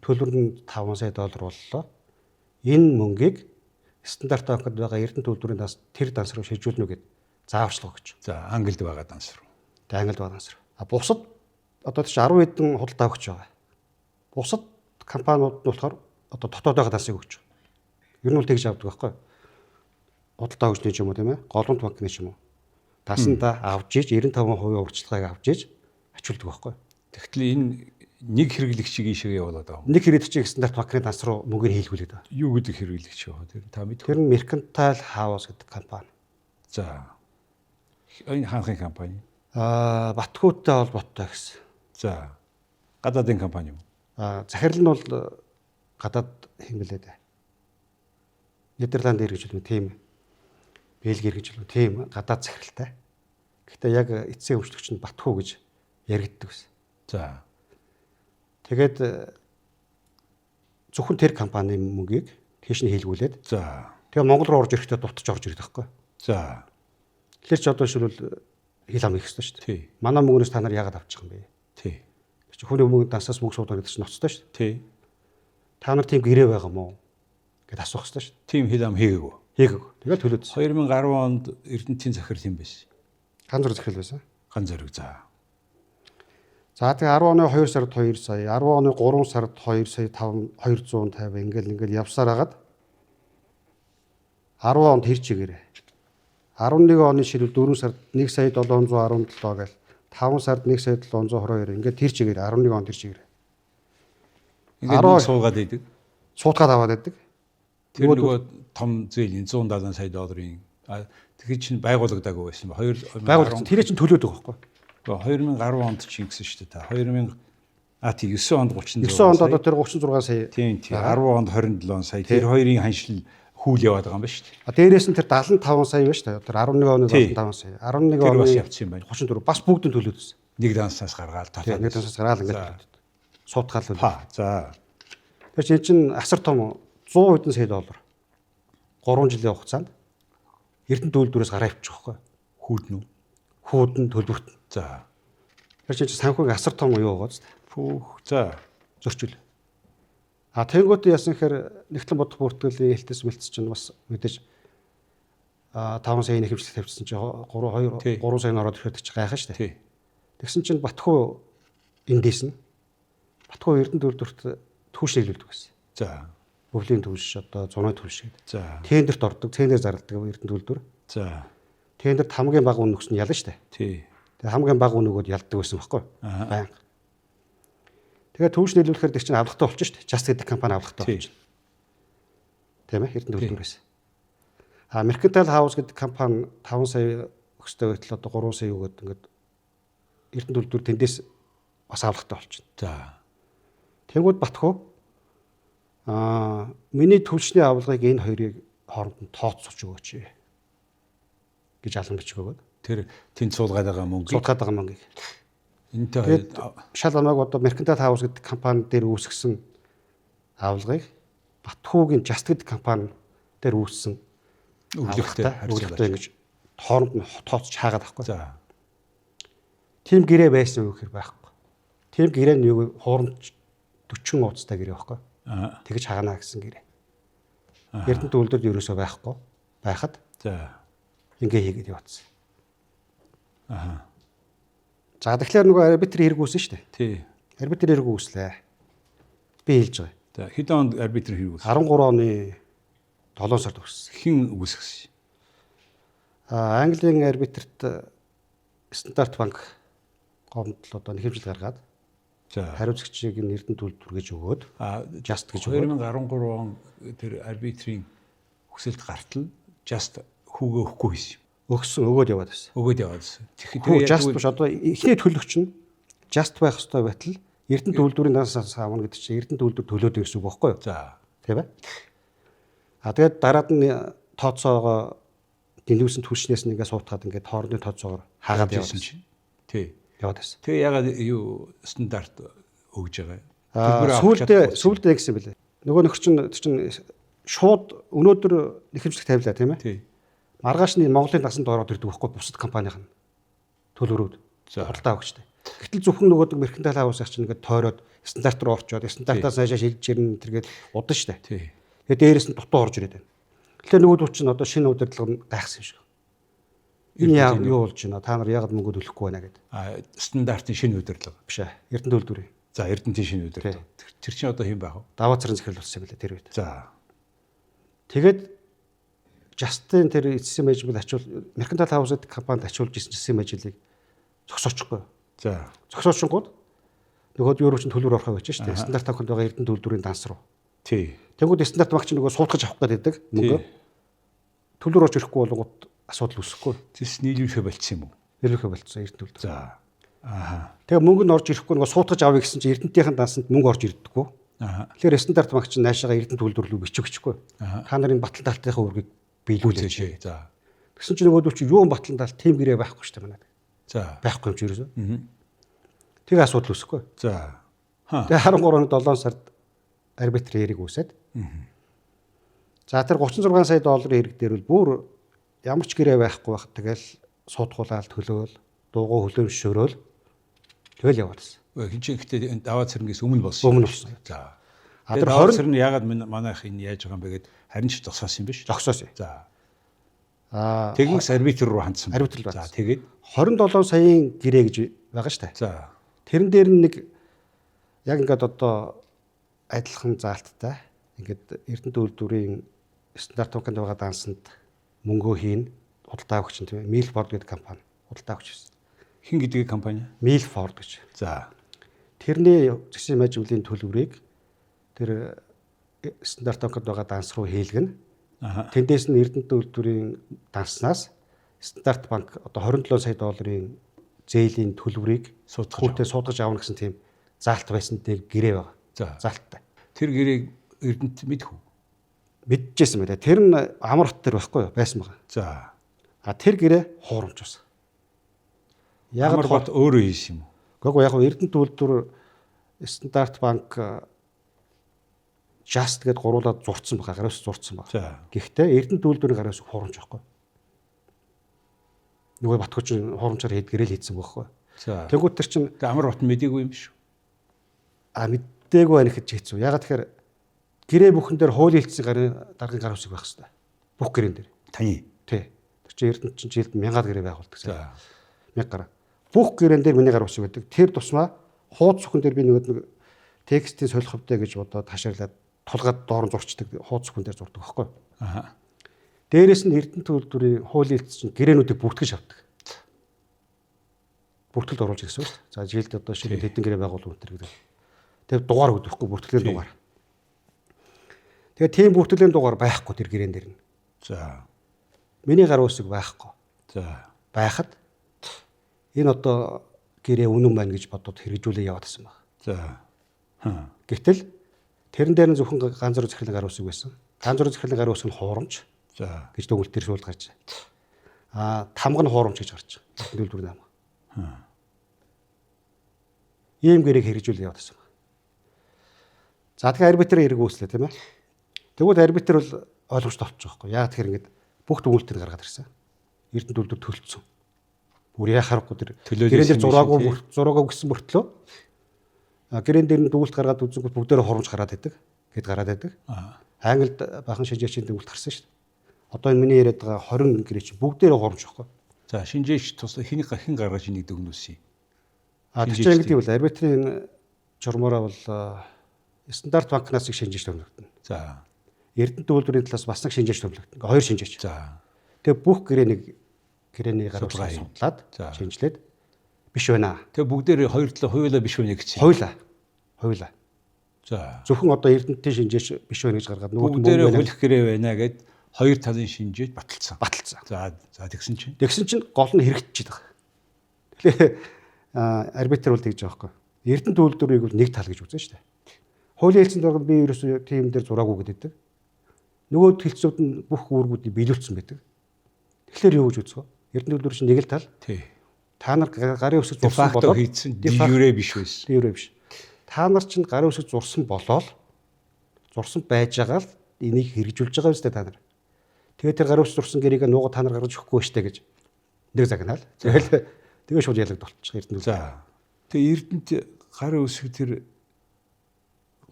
Төлбөр нь 5 сая доллар боллоо. Энэ мөнгийг стандарт банкнд байгаа Эрдэнэт үйлдвэрийн данс тэр данс руу шилжүүлнэ үү гэд зааварчлага өгч. За, Англид байгаа данс руу. Тэг Англид байгаа данс руу. А бусад одоо тийч 10 хэдэн худалдаа өгч байгаа. Бусад компаниуд нь болохоор одоо дотоод байгаа дансыг өгч байгаа. Ер нь бол тэгж авдаг байхгүй юу? Худалдаа өгчний ч юм уу тийм ээ? Голомт банкны ч юм уу. Дансандаа авч иж 95% урьдчилгааг авч иж ачуулдаг байхгүй юу? Тэгтэл энэ нэг хэрэглэгчийг ийшээ явуулаад байгаа юм. Нэг хэрэглэгчийг стандарт банкны данс руу мөнгөний хийлгүүлээд байгаа. Юу гэдэг хэрэглэгч вэ? Тэр та мэдэх. Тэр нь Mercantile House гэдэг компани. За. Энэ хаанхын компани. Батхүүтэй холбоотой гэсэн. За. Гадаадын компани юм. Захирал нь бол гадаад хэм бэлээ дээ. Нидерланд иргэж үлмэ тийм. Бельги иргэж үлмэ тийм гадаад захиралтай. Гэхдээ яг эцсийн өмчлөгч нь Батхүү гэж яригддаг байсан. За. Тэгээд зөвхөн тэр компанийн мөнгийг тийш нь хийлгүүлээд За. тэгээ Монгол руу орж ирэхдээ дутаж орж ирдэг байхгүй. За. Тэгэхээр ч одоо шилбэл хил ам их ёстой шүү дээ. Тий. Манай мөнгөнөөс та нар яагаад авчих юм бэ? Тий. Тэр чинь хүний мөнгө дансаас мөнгө суудаг гэдэг чинь ноцтой шүү дээ. Тий. Та нар тийм гэрээ байгаа мó гэд асуух ёстой шүү дээ. Тим хил ам хийгээгүй. Хийгээгүй. Тэгэл төлөөдсөн. 2010 онд Эрдэнэтийн захирал юм байсан. Ганц зур захирал байсан. Ган зориг за. За тэгээ 10 оны 2 сард 2 сая, 10 оны 3 сард 2 сая 5 250 ингээл ингээл явсаар хагаад 10 онд тэр чигээрээ. 11 оны ширүүл 4 сард 1 сая 717 гээл 5 сард 1 сая 722 ингээд тэр чигээр 11 он тэр чигээр. Ингээд 10 мөнгө суугаад идэг. Суудгаад аваад байдаг. Тэр нөгөө том зээлийн 170 сая долларын Тэгэхээр чинь байгуулагдаагүй байсан ба 2010 тэр чинь төлөөд байгаа байхгүй. 2010 онд чинь гэсэн шүү дээ та. 2000 тий 9 онд 36 9 онд одоо тэр 36 сая. Тийм тийм 10 онд 27 сая. Тэр хоёрын ханшил хүүл яваад байгаа юм ба шүү дээ. А дээрээс нь тэр 75 сая байна шүү дээ. Тэр 11 оны 75 сая. 11 оны бас явцсан юм байна. 34 бас бүгд нь төлөөд байсан. Нэг данснаас гаргаал татаад. Нэг данснаас гаргаал ингээд төлөөд. Суудгаал л. За. Тэр чинь чинь асар том 100 хэдэн сая доллар. 3 жилийн хугацаанд Эрдэнэ үйлдвэрээс гараа авчих واخхой. Хүүд нү? Хүүд нь төлбөрт. За. Тэр чинь санхүүгийн асар том юу байгаа зү? Пүүх. За. Зөрчил. А тэнгуут яасан гэхээр нэгтлэн бодох бүртгэлийн хэлтэс мэлц чинь бас мэдээж 5 саяны хэмжлэг тавьчихсан чинь 3 2 3 сая ороод ирэхэд чи гайхаа шүү дээ. Тэгсэн чинь Батхуу эндээс нь Батхуу Эрдэнэ үйлдвэрт түүш нийлүүлдэг байсан. За. Өвлийн түлш одоо зуны түлш гэдэг. За. Тендерт ордог, тендер зарладаг Эрдэнэ үйлдвэр. За. Тендерт хамгийн бага үн өгсөн ялна шүү дээ. Тий. Тэгээ хамгийн бага үн өгөөд ялдаг байсан байхгүй юу? Байнга. Тэгээ түлш нийлүүлэхээр тэр чинь авлагатай болчих шүү дээ. Just гэдэг компани авлагатай болчих. Тийм ээ, Эрдэнэ үйлдвэрээс. А Mercantile House гэдэг компани 5 сая өгстэй байтал одоо 3 сая өгөөд ингээд Эрдэнэ үйлдвэр тэндээс бас авлагатай болчихно. За. Тэнгүүд Батхуу миний түлшний авлагыг энэ хоёрыг хооронд нь тооцож өгөөч гэж алан бичиг өгөөд. Тэр тэнд суулгаад байгаа мөнгө. Суулгаад байгаа мөнгийг. Энтэй шал амааг одоо Mercantile House гэдэг компани дээр үүсгэсэн авлагыг Батхуугийн Just гэдэг компани дээр үүссэн өглөгтэй ингэж хооронд нь тооцож хаагаад байхгүй. За. Тим гэрээ байсан юу гэхээр байхгүй. Тим гэрээ нь юу хуурамч 40 ууцтай гэрээ байхгүй. Тэгж хагана гэсэн гэрээ. Эрдэнэ үйлдвэрд ерөөсөө байхгүй байхад за ингээ хийгээд яваадсан. Аа. За тэгэхээр нөгөө арбитр хэрэг үүсэн шүү дээ. Тий. Арбитр хэрэг үүслээ. Би хэлж байгаа. За хэдэн онд арбитр хэрэг үүссэн? 13 оны 7 сард үүссэн. Хэн үүсгэсэн? Английн арбитрт Стандарт банк гомдол одоо нэхэмжил гаргаад за хариуцагчийг нь Эрдэнэ үйлдвэр гэж өгөөд Just гэж 2013 он тэр арбитрийн хүсэлт гартал Just хүүгээ өгөхгүй хийсэн юм. Өгсөн, өгөөд яваад байсан. Өгөөд яваад байсан. Тэгэхээр Just биш одоо эхний төлөгч нь Just байх ёстой байтал Эрдэнэ үйлдвэрийн дансаас авна гэдэг чинь Эрдэнэ үйлдвэр төлөөд гэсэн үг байхгүй юу? За. Тийм ээ. А тэгээд дараад нь тооцоогоо дэндүүсэн түлшнээс нь ингээд суутгаад ингээд хоорондын тооцоогоор хаагаад явсан чинь. Тий. Яваад байсан. Тэгээ ягаад юу стандарт өгж байгаа? Сүүлдээ сүүлдээ гэсэн бэлээ. Нөгөө нөхөр чинь тэр чинь шууд өнөөдөр нэхэмжлэг тавилаа тийм ээ. Тий. Маргааш нь Монголын дансанд ороод ирдэг байхгүй бусад компанийн төлбөрүүд худалдаа авагчтай. Гэтэл зөвхөн нөгөө Mercantile House-ыг чинь ингээд тойроод стандарт руу орчоод стандартаас цаашаа шилжиж ирнэ тэргээд удан штэ. Тий. Тэгээ дээрээс нь дутуу орж ирээд байна. Тэгэхээр нөгөөдөл чинь одоо шинэ удирдлага нь гайхсан юм шиг. Энэ юу болж байна? Та нар яагаад мөнгө төлөхгүй байна гэдэг. А стандартын шинэ удирдлага. Биш ээ. Эрдэнэ үйлдвэрийн. За Эрдэнэтийн шинэ удирдлага. Тэр чинь одоо хэн байх вэ? Даваа царан захирал болсон юм билээ тэр үед. За. Тэгээд Justin тэр эцсийн менежмент ачуул Mercantile House гэдэг компанид ачуулж ирсэн эцсийн менежментийг зогсоочихгүй. За. Зогсоочингууд нөгөөд юу руу чинь төлбөр орох байж шүү дээ. Стандарт банкнд байгаа Эрдэнэ үйлдвэрийн данс руу. Тий. Тэнгүүд стандарт банк чинь нөгөө суудгаж авах гэдэг мөнгө. Төлбөр орж ирэхгүй болонгууд асуудал үүсэхгүй. Тэс нийлүүлэхэ болцсон юм уу? Нийлүүлэхэ болцсон Эрдэнэ үйлдвэр. За. Аа. Тэгээ мөнгө нь орж ирэхгүй нөгөө суудгаж авъя гэсэн чинь Эрдэнэтийн дансанд мөнгө орж ирдэггүй. Аа. Тэгэхээр стандарт банк чинь наашаага Эрдэнэ үйлдвэр рүү бичих гэчихгүй. Та нарын батлан талтынхаа үүргийг биелүүлээч. За. Тэгсэн чинь нөгөөдөл чинь юу батлан талт тийм гэрээ байхгүй шүү дээ манайд. За. Байхгүй юм чи ерөөсөө. Тэгээ асуудал үүсэхгүй. За. Тэгээ 13 оны 7 сард арбитр хэрэг үүсээд. За тэр 36 сая долларын хэрэг дээр бол бүр ямар ч гэрээ байхгүй байх. Тэгэл суудхуулаад төлөөл, дуугуу хөлөмшөөрөөл тэгэл яваадсэн. Хин чинь гэхдээ даваа цэрнгээс өмнө болсон. Өмнө болсон. За. А тэр 20 20 цэрэн яагаад манайх энэ яаж байгаа юм бэ гэд харин ч зогсоосон юм биш. Зогсоосон. За. Аа Тэгэнс арбитр руу хандсан. Арбитр руу За хандсан. тэгээд 27 саяын гэрээ гэж байгаа штэ. за Тэрэн дээр нь нэг яг ингээд одоо адилхан заалттай ингээд Эрдэнэ үйлдвэрийн стандарт банкнд байгаа дансанд мөнгөө хийн худалдаа авагч нь тийм ээ Milford гэдэг компани худалдаа авагч байсан. Хэн гэдэг компани? Milford гэж. За. Тэрний зэсийн мажиблийн төлбөрийг тэр стандарт банкнд байгаа данс руу хийлгэн. Тэндээс нь Эрдэнэт үйлдвэрийн данснаас Стандарт банк одоо 27 сая долларын зээлийн төлбөрийг хүүтэй суудгаж авна гэсэн тийм заалт байсан нэг гэрээ байгаа. Заалттай. Тэр гэрээг Эрдэнэт мэдэх үү? Мэдчихсэн байна. Тэр нь Амар хот дээр байхгүй юу? Байсан байгаа. За. А тэр гэрээ хуурамч бас. Яг Амар бот өөрөө хийсэн юм уу? Гэхдээ яг Эрдэнэт үйлдвэр Стандарт банк Just гэд гуруулаад зурцсан байгаа. Гараас зурцсан байгаа. За. Гэхдээ Эрдэнэт үйлдвэрийн гараас хуурамч байхгүй. Нөгөө Батгууч хуурамчаар хэд гэрэл хийсэн байхгүй. За. Тэнгүүт тэр чинь Амар бот мдээгүй юм биш үү? А мдээгүй байх гэж хэцүү. Ягаад тэгэхээр гэрээ бүхэн дээр хуулийн хэлтсийн гарын даргын гар үсэг байх хэвээр. Бүх гэрээн дээр. Таны. Тий. Тэр чинь Эрдэнэт чинь жилд 1000 гэрээ байгуулдаг. За. 1000 гараа. Бүх гэрээн дээр миний гар үсэг байдаг. Тэр тусмаа хууц бүхэн дээр би нөгөө нэг текстийн солих хөвтэй гэж бодоод хашаарлаад тулгаад доор нь зурчдаг хууц бүхэн дээр зурдаг байхгүй. Аа. Дээрээс нь Эрдэнэт үйлдвэрийн хуулийн хэлтс чинь гэрээнүүдийг бүртгэж авдаг. Бүртгэлд оруулж ирсэн шүү дээ. За жилд одоо шинэ хэдэн гэрээ байгуулах энэ гэдэг. Тэр дугаар өгдөг байхгүй бүртгэлийн дугаар. Тэгээ тийм бүртгэлийн дугаар байхгүй тэр гэрээн дээр нь. За. Миний гар үсэг байхгүй. За. Байхад энэ одоо гэрээ үнэн байна гэж бодоод хэрэгжүүлээ яваад байсан баг. За. Гэтэл тэрэн дээр нь зөвхөн ганц зур захирлын гар үсэг байсан. Ганц зур захирлын гар үсэг нь хуурамч За. гэж дүгнэлт тэр сүүлд гарч. Аа тамга нь хуурамч гэж гарч. Төлбөр нам. Ийм гэрээг хэрэгжүүлээ яваад байсан. За тэгэхээр арбитр эрг үүслээ тийм ээ. Тэгвэл арбитр бол ойлгомжтой болчих жоохгүй. Яг тэгэхээр ингээд бүх дүгнэлтийг гаргаад ирсэн. Эрдэнэт үйлдвэр төлцсөн. Бүр яа харахгүй тэр гэрэн дээр зураагүй гэсэн мөртлөө гэрэн дээр нь дүгнэлт гаргаад үзэнгүүт бүгдээрээ хуурамч гараад идэг гэд гараад идэг. Англид бахан шинжээчийн дүгнэлт гарсан шүү дээ. Одоо энэ миний яриад байгаа 20 гэрээ чинь бүгдээрээ хуурамч байхгүй. За шинжээч тус хэн гаргаж энийг дүгнүүлсэн юм? А тэр чинь ингэдэг бол арбитрийн журмаараа бол Стандарт банкнаас их шинжээч томилогдно. За. Эрдэнэт үйлдвэрийн талаас бас нэг шинжээч томилогдно. Хоёр шинжээч. За. Тэгээ бүх гэрээний гаруулсан судлаад шинжилээд биш байна. Тэгээ бүгдээрээ хоёр талаа хоёулаа биш байна гэсэн. Хоёулаа. За. Зөвхөн одоо Эрдэнэтийн шинжээч биш байна гэж гаргаад нөгөө бүгдээрээ хөлөх гэрээ байна гэд хоёр талын шинжээч баталсан. За за тэгсэн чинь. Тэгсэн чинь гол нь хэрэгжиж байгаа. Тэгэхээр арбитр бол тэгж байгаа байхгүй. Эрдэнэт үйлдвэрийг бол нэг тал гэж үзнэ шүү дээ. Хуулийн хэлтсийн дарга би ерөөсөө тийм дээр зураагүй гэдэг. Нөгөө хэлтсүүд нь бүх үүргүүдийг биелүүлсэн байдаг. Тэгэхээр юу гэж үзэх вэ? Эрдэнэт үйлдвэр чинь нэг л тал. Тий. Та нар гарын үсэг зурсан болоод хийцэн дюре биш байсан. Дюре биш. Та нар чинь гарын үсэг зурсан болоод зурсан байж байгаа л энийг хэрэгжүүлж байгаа үстэй та нар. Тэгээд тэр гарын үсэг зурсан гэрээг нууга та нар гаргаж өгөхгүй штэ гэж нэг загнаал. Тэгэл тэгээ шууд ялагдуулчих Эрдэнэт. За. Тэгээ Эрдэнэт гарын үсэг тэр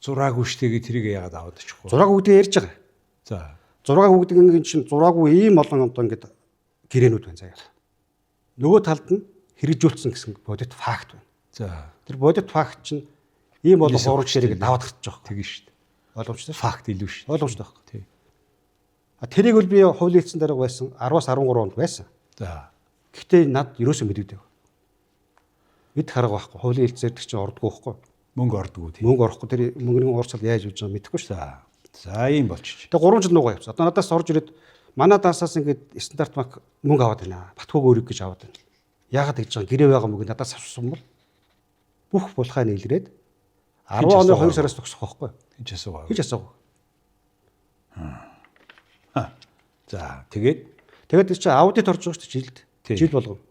зураагүй штэ гэж тэрийг яагаад аваад очихгүй? Зураагүй гэдэг ярьж байгаа. За. Зураагүй гэдэг нь чинь зураагүй ийм олон одоо ингээд гэрээнүүд байна заяа. Нөгөө талд нь хэрэгжүүлсэн гэсэн бодит факт байна. За. Тэр бодит факт чинь ийм олон хуурамч гэрээг даваад гарч байгаа. Тэгэн штэ. Ойлгомжтой. Факт илүү штэ. Ойлгомжтой байхгүй. Тий. А тэрийг бол би хуулийн хэлтсийн дарга байсан 10-аас 13 онд байсан. За. Гэхдээ над ерөөсөө мэдэгдэв. Мэдэх арга байхгүй. Хуулийн хэлтсээр тэр чинь ордгоо байхгүй. Мөнгө ордгоо тийм. Мөнгө орохгүй тэр мөнгөний уурсал яаж үж байгааг мэдэхгүй шүү. За. За ийм болчих. Тэгээ 3 жил нуугаа явсан. Одоо надаас орж ирээд манай дансаас ингээд Стандарт банк мөнгө аваад байна. Батгүйг өөрийг гэж аваад байна. Яагаад гэж байгаа гэрээ байгаа мөнгө надаас авсан бол бүх булхаа нийлрээд 10 оны 2 сараас төгсөх байхгүй. Хин ч асуугаа. Хин ч асуугаа. За тэгээд тэр чинь аудит орж байгаа шүү дээ жилд. Жил болгоно.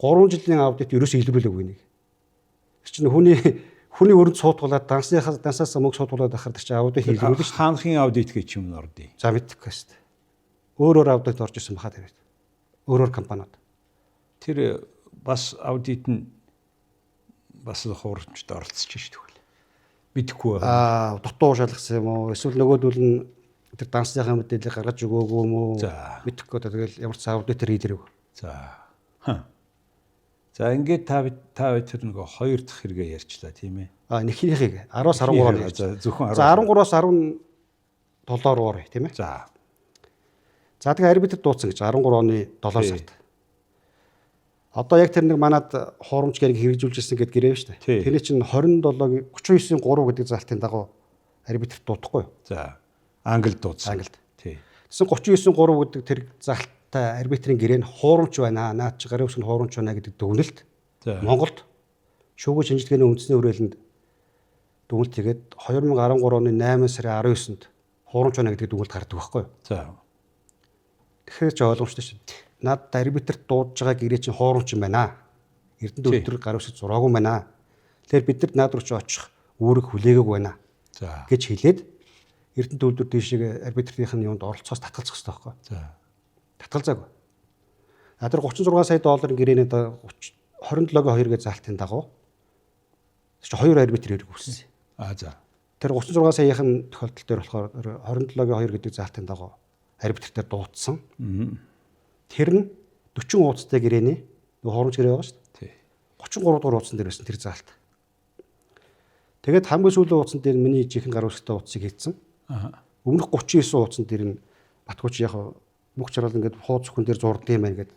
3 жилийн аудит ерөөсөө илрүүлээгүй нэг. Тэр чинь хүний өрөнд суудгуулад дансаас мөнгө суудгуулад байхаар тэр чинь аудит илрүүлнэ шүү. Хаанхын аудит гэж юм ордیں۔ За мэдэхгүй шүү дээ. Өөр аудит орж исэн баха тэр. Өөр компаниуд. Тэр бас аудит нь бас хуурамчд оролцож шүү дээ. Мэдэхгүй байна. Дутуу шалгасан юм уу? Эсвэл нөгөөдөл нь тэр дансныхаа мэдээллийг гаргаж өгөөгүй юм уу? Мэдэхгүй одоо тэгэл ямар ч аудитор хийдэрэг. За. За ингээд та тэр нөгөө хоёр дахь хэрэгээ ярьчлаа тийм ээ. Нэхнийхийг 10-аас 13 он ярьж. Зөвхөн 10. За 13-аас 17 руу оръё тийм ээ. За. За тэгээ арбитр дууцсан гэж 13 оны 7 сард. Одоо яг тэр нэг манад хуурамч гэрээг хэрэгжүүлж ирсэн гэдээ гэрээ шүү дээ. Тэрний чинь 27-гийн 39-ийн 3 гэдэг заалтын дагуу арбитрт дуудахгүй юу? За. Англид дуудсан. Англид. Тий. Тэгсэн 39.3 гэдэг тэр залттай арбитрийн гэрээ нь хуурамч байна. Наад чи гарын үсэг нь хуурамч байна гэдэг дүгнэлт Монголд шүүгэн шинжилгээний үндэсний хүрээлэнд дүгнэлт хийгээд 2013 оны 8 сарын 19-нд хуурамч байна гэдэг дүгнэлт гардаг байхгүй юу? За. Тэгэхээр ч ойлгомжтой шүү дээ. Наад арбитрт дуудаж байгаа гэрээ чинь хуурамч юм байна. Эрдэнэ төлбөр гарын үсэг зураагүй байна. Тэгэхээр бид нар наад руу чи очих үүрэг хүлээгээгүй байна. За. Гэж хэлээд Эрдэнэ төлбөр тийшээ арбитрийн юунд оролцоос татгалзах хэрэгтэй байхгүй юу? За. Татгалзаагүй. А тэр 36 сая долларын гэрээний 27-гийн 2 гэж заалтын дагуу тэр чинь 2 арбитр хэрэг үүссэн. А за. Тэр 36 саяын тохиолдол дээр болохоор 27-гийн 2 гэдэг заалтын дагуу арбитр дээр дуудсан. Тэр нь 40 хуудастай гэрээний нөгөө хуурамч гэрээ байгаа шүү дээ. Тий. 33 дугаар хуудсан дээр байсан тэр заалт. Тэгээд хамгийн сүүлийн хуудсан дээр миний жинхэнэ гар үсгтэй хуудсыг хийцэн. Аа. Өмнөх 39 хуудсан дээр нь Батгууч яг бүх чаргал ингээд хуудас хүн дээр зурдаг юм байна гэд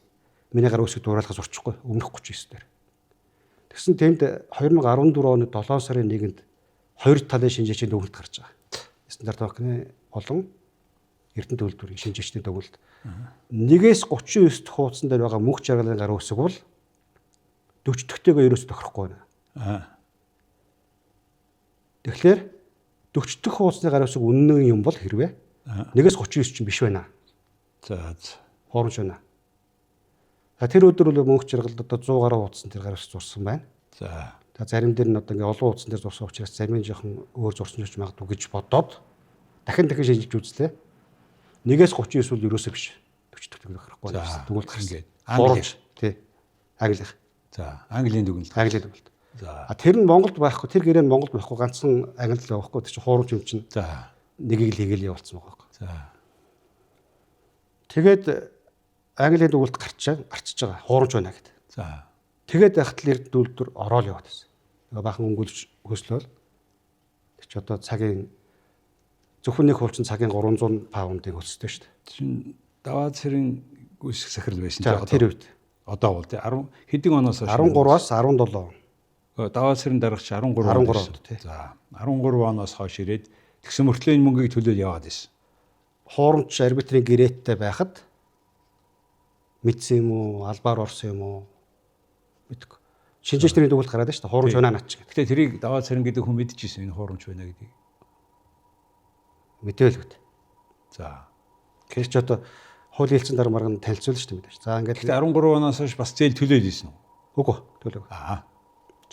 миний гар үсэг дуурайлахаас орчихгүй өмнөх 39 дээр. Тэгсэн тэнд 2014 оны 7 сарын 1-нд хоёр талын шинжээчийн дүгнэлт гарч байгаа. Стандарт банкны болон Эрдэнэ төлбөрийн шинжээчдийн дүгнэлт. Нэгээс 39 дэх хуудсан дээр байгаа мөнх жаргалын гар үсэг бол 40 дөхтэйгээ ерөөсө тохирохгүй байна. Аа. Тэгэхээр 40 дэх хуудасны гар үсэг үнэн юм бол хэрвээ нэгээс 39 чинь биш байна. За. за. Хуурамч байна. За тэр өдөр бол мөнх жаргалд одоо 100 гаруй хуудсан тэр гар үсэг зурсан байна. За. За зарим дээр нь одоо ингээ олон хуудсан дээр зурсан учраас зарим нь жоохон өөр зурсан ч магадгүй гэж бодоод дахин дахин шинжиж үзлээ. Нэгээс 39 бол ерөөсөө биш. 40 дэх тохирохгүй За, байна. Дүгнэлт гарсан. ингээд. Хуурамч тий. Англих. За. Английн дүгнэлт. Английн дүгнэлт. За. А тэр нь Монголд байхгүй, тэр гэрээ нь Монголд байхгүй ганцхан англи л байхгүй. Тэр чинь хуурамч юм чинь За. нэгийг л хийгээл явуулсан байгаа байхгүй. За. Тэгээд Английн дүгнэлт гарчиж байгаа. Хуурамч байна гэд. За. Тэгээд байхад л Эрдэнэ үйлдвэр ороод яваад байсан. Тэгээ баахан өнгөлж хөслөөл. Тэр чи одоо цагийн зөвхөн нэг хуучин цагийн 300 паундын хөлстэй шүү дээ. Чин даваа цэрийн гүйцэх сахирал байсан За тэр үед Одоо бол тий 10 хэдэн оноос хойш 13-аас 17 он. Даваа цэрийн дарагч 13 13 байсан. онд, тий. За 13 оноос хойш ирээд тэгсэн мөртлөө энэ мөнгийг төлөөд яваад байсан. Хуурамч арбитрийн гэрээтэй байхад мэдсэн юм уу, албаар орсон юм уу? Мэдгүй. Шинжээч нарын дүгнэлт гараад шүү дээ. Хуурамч байна наач гэдэг. Гэтэ тэрийг даваа цэрэн гэдэг хүн мэдчихсэн энэ хуурамч байна гэдгийг. Мэдээлэгд. За. Тэр чи одоо хуулийн хэлцэн дараа марган танилцуулна шүү дээ мэдээж. За ингээд Гэтэ 13 оноос хойш бас зээл төлөөд ирсэн үү? үгүй төлөв. Аа.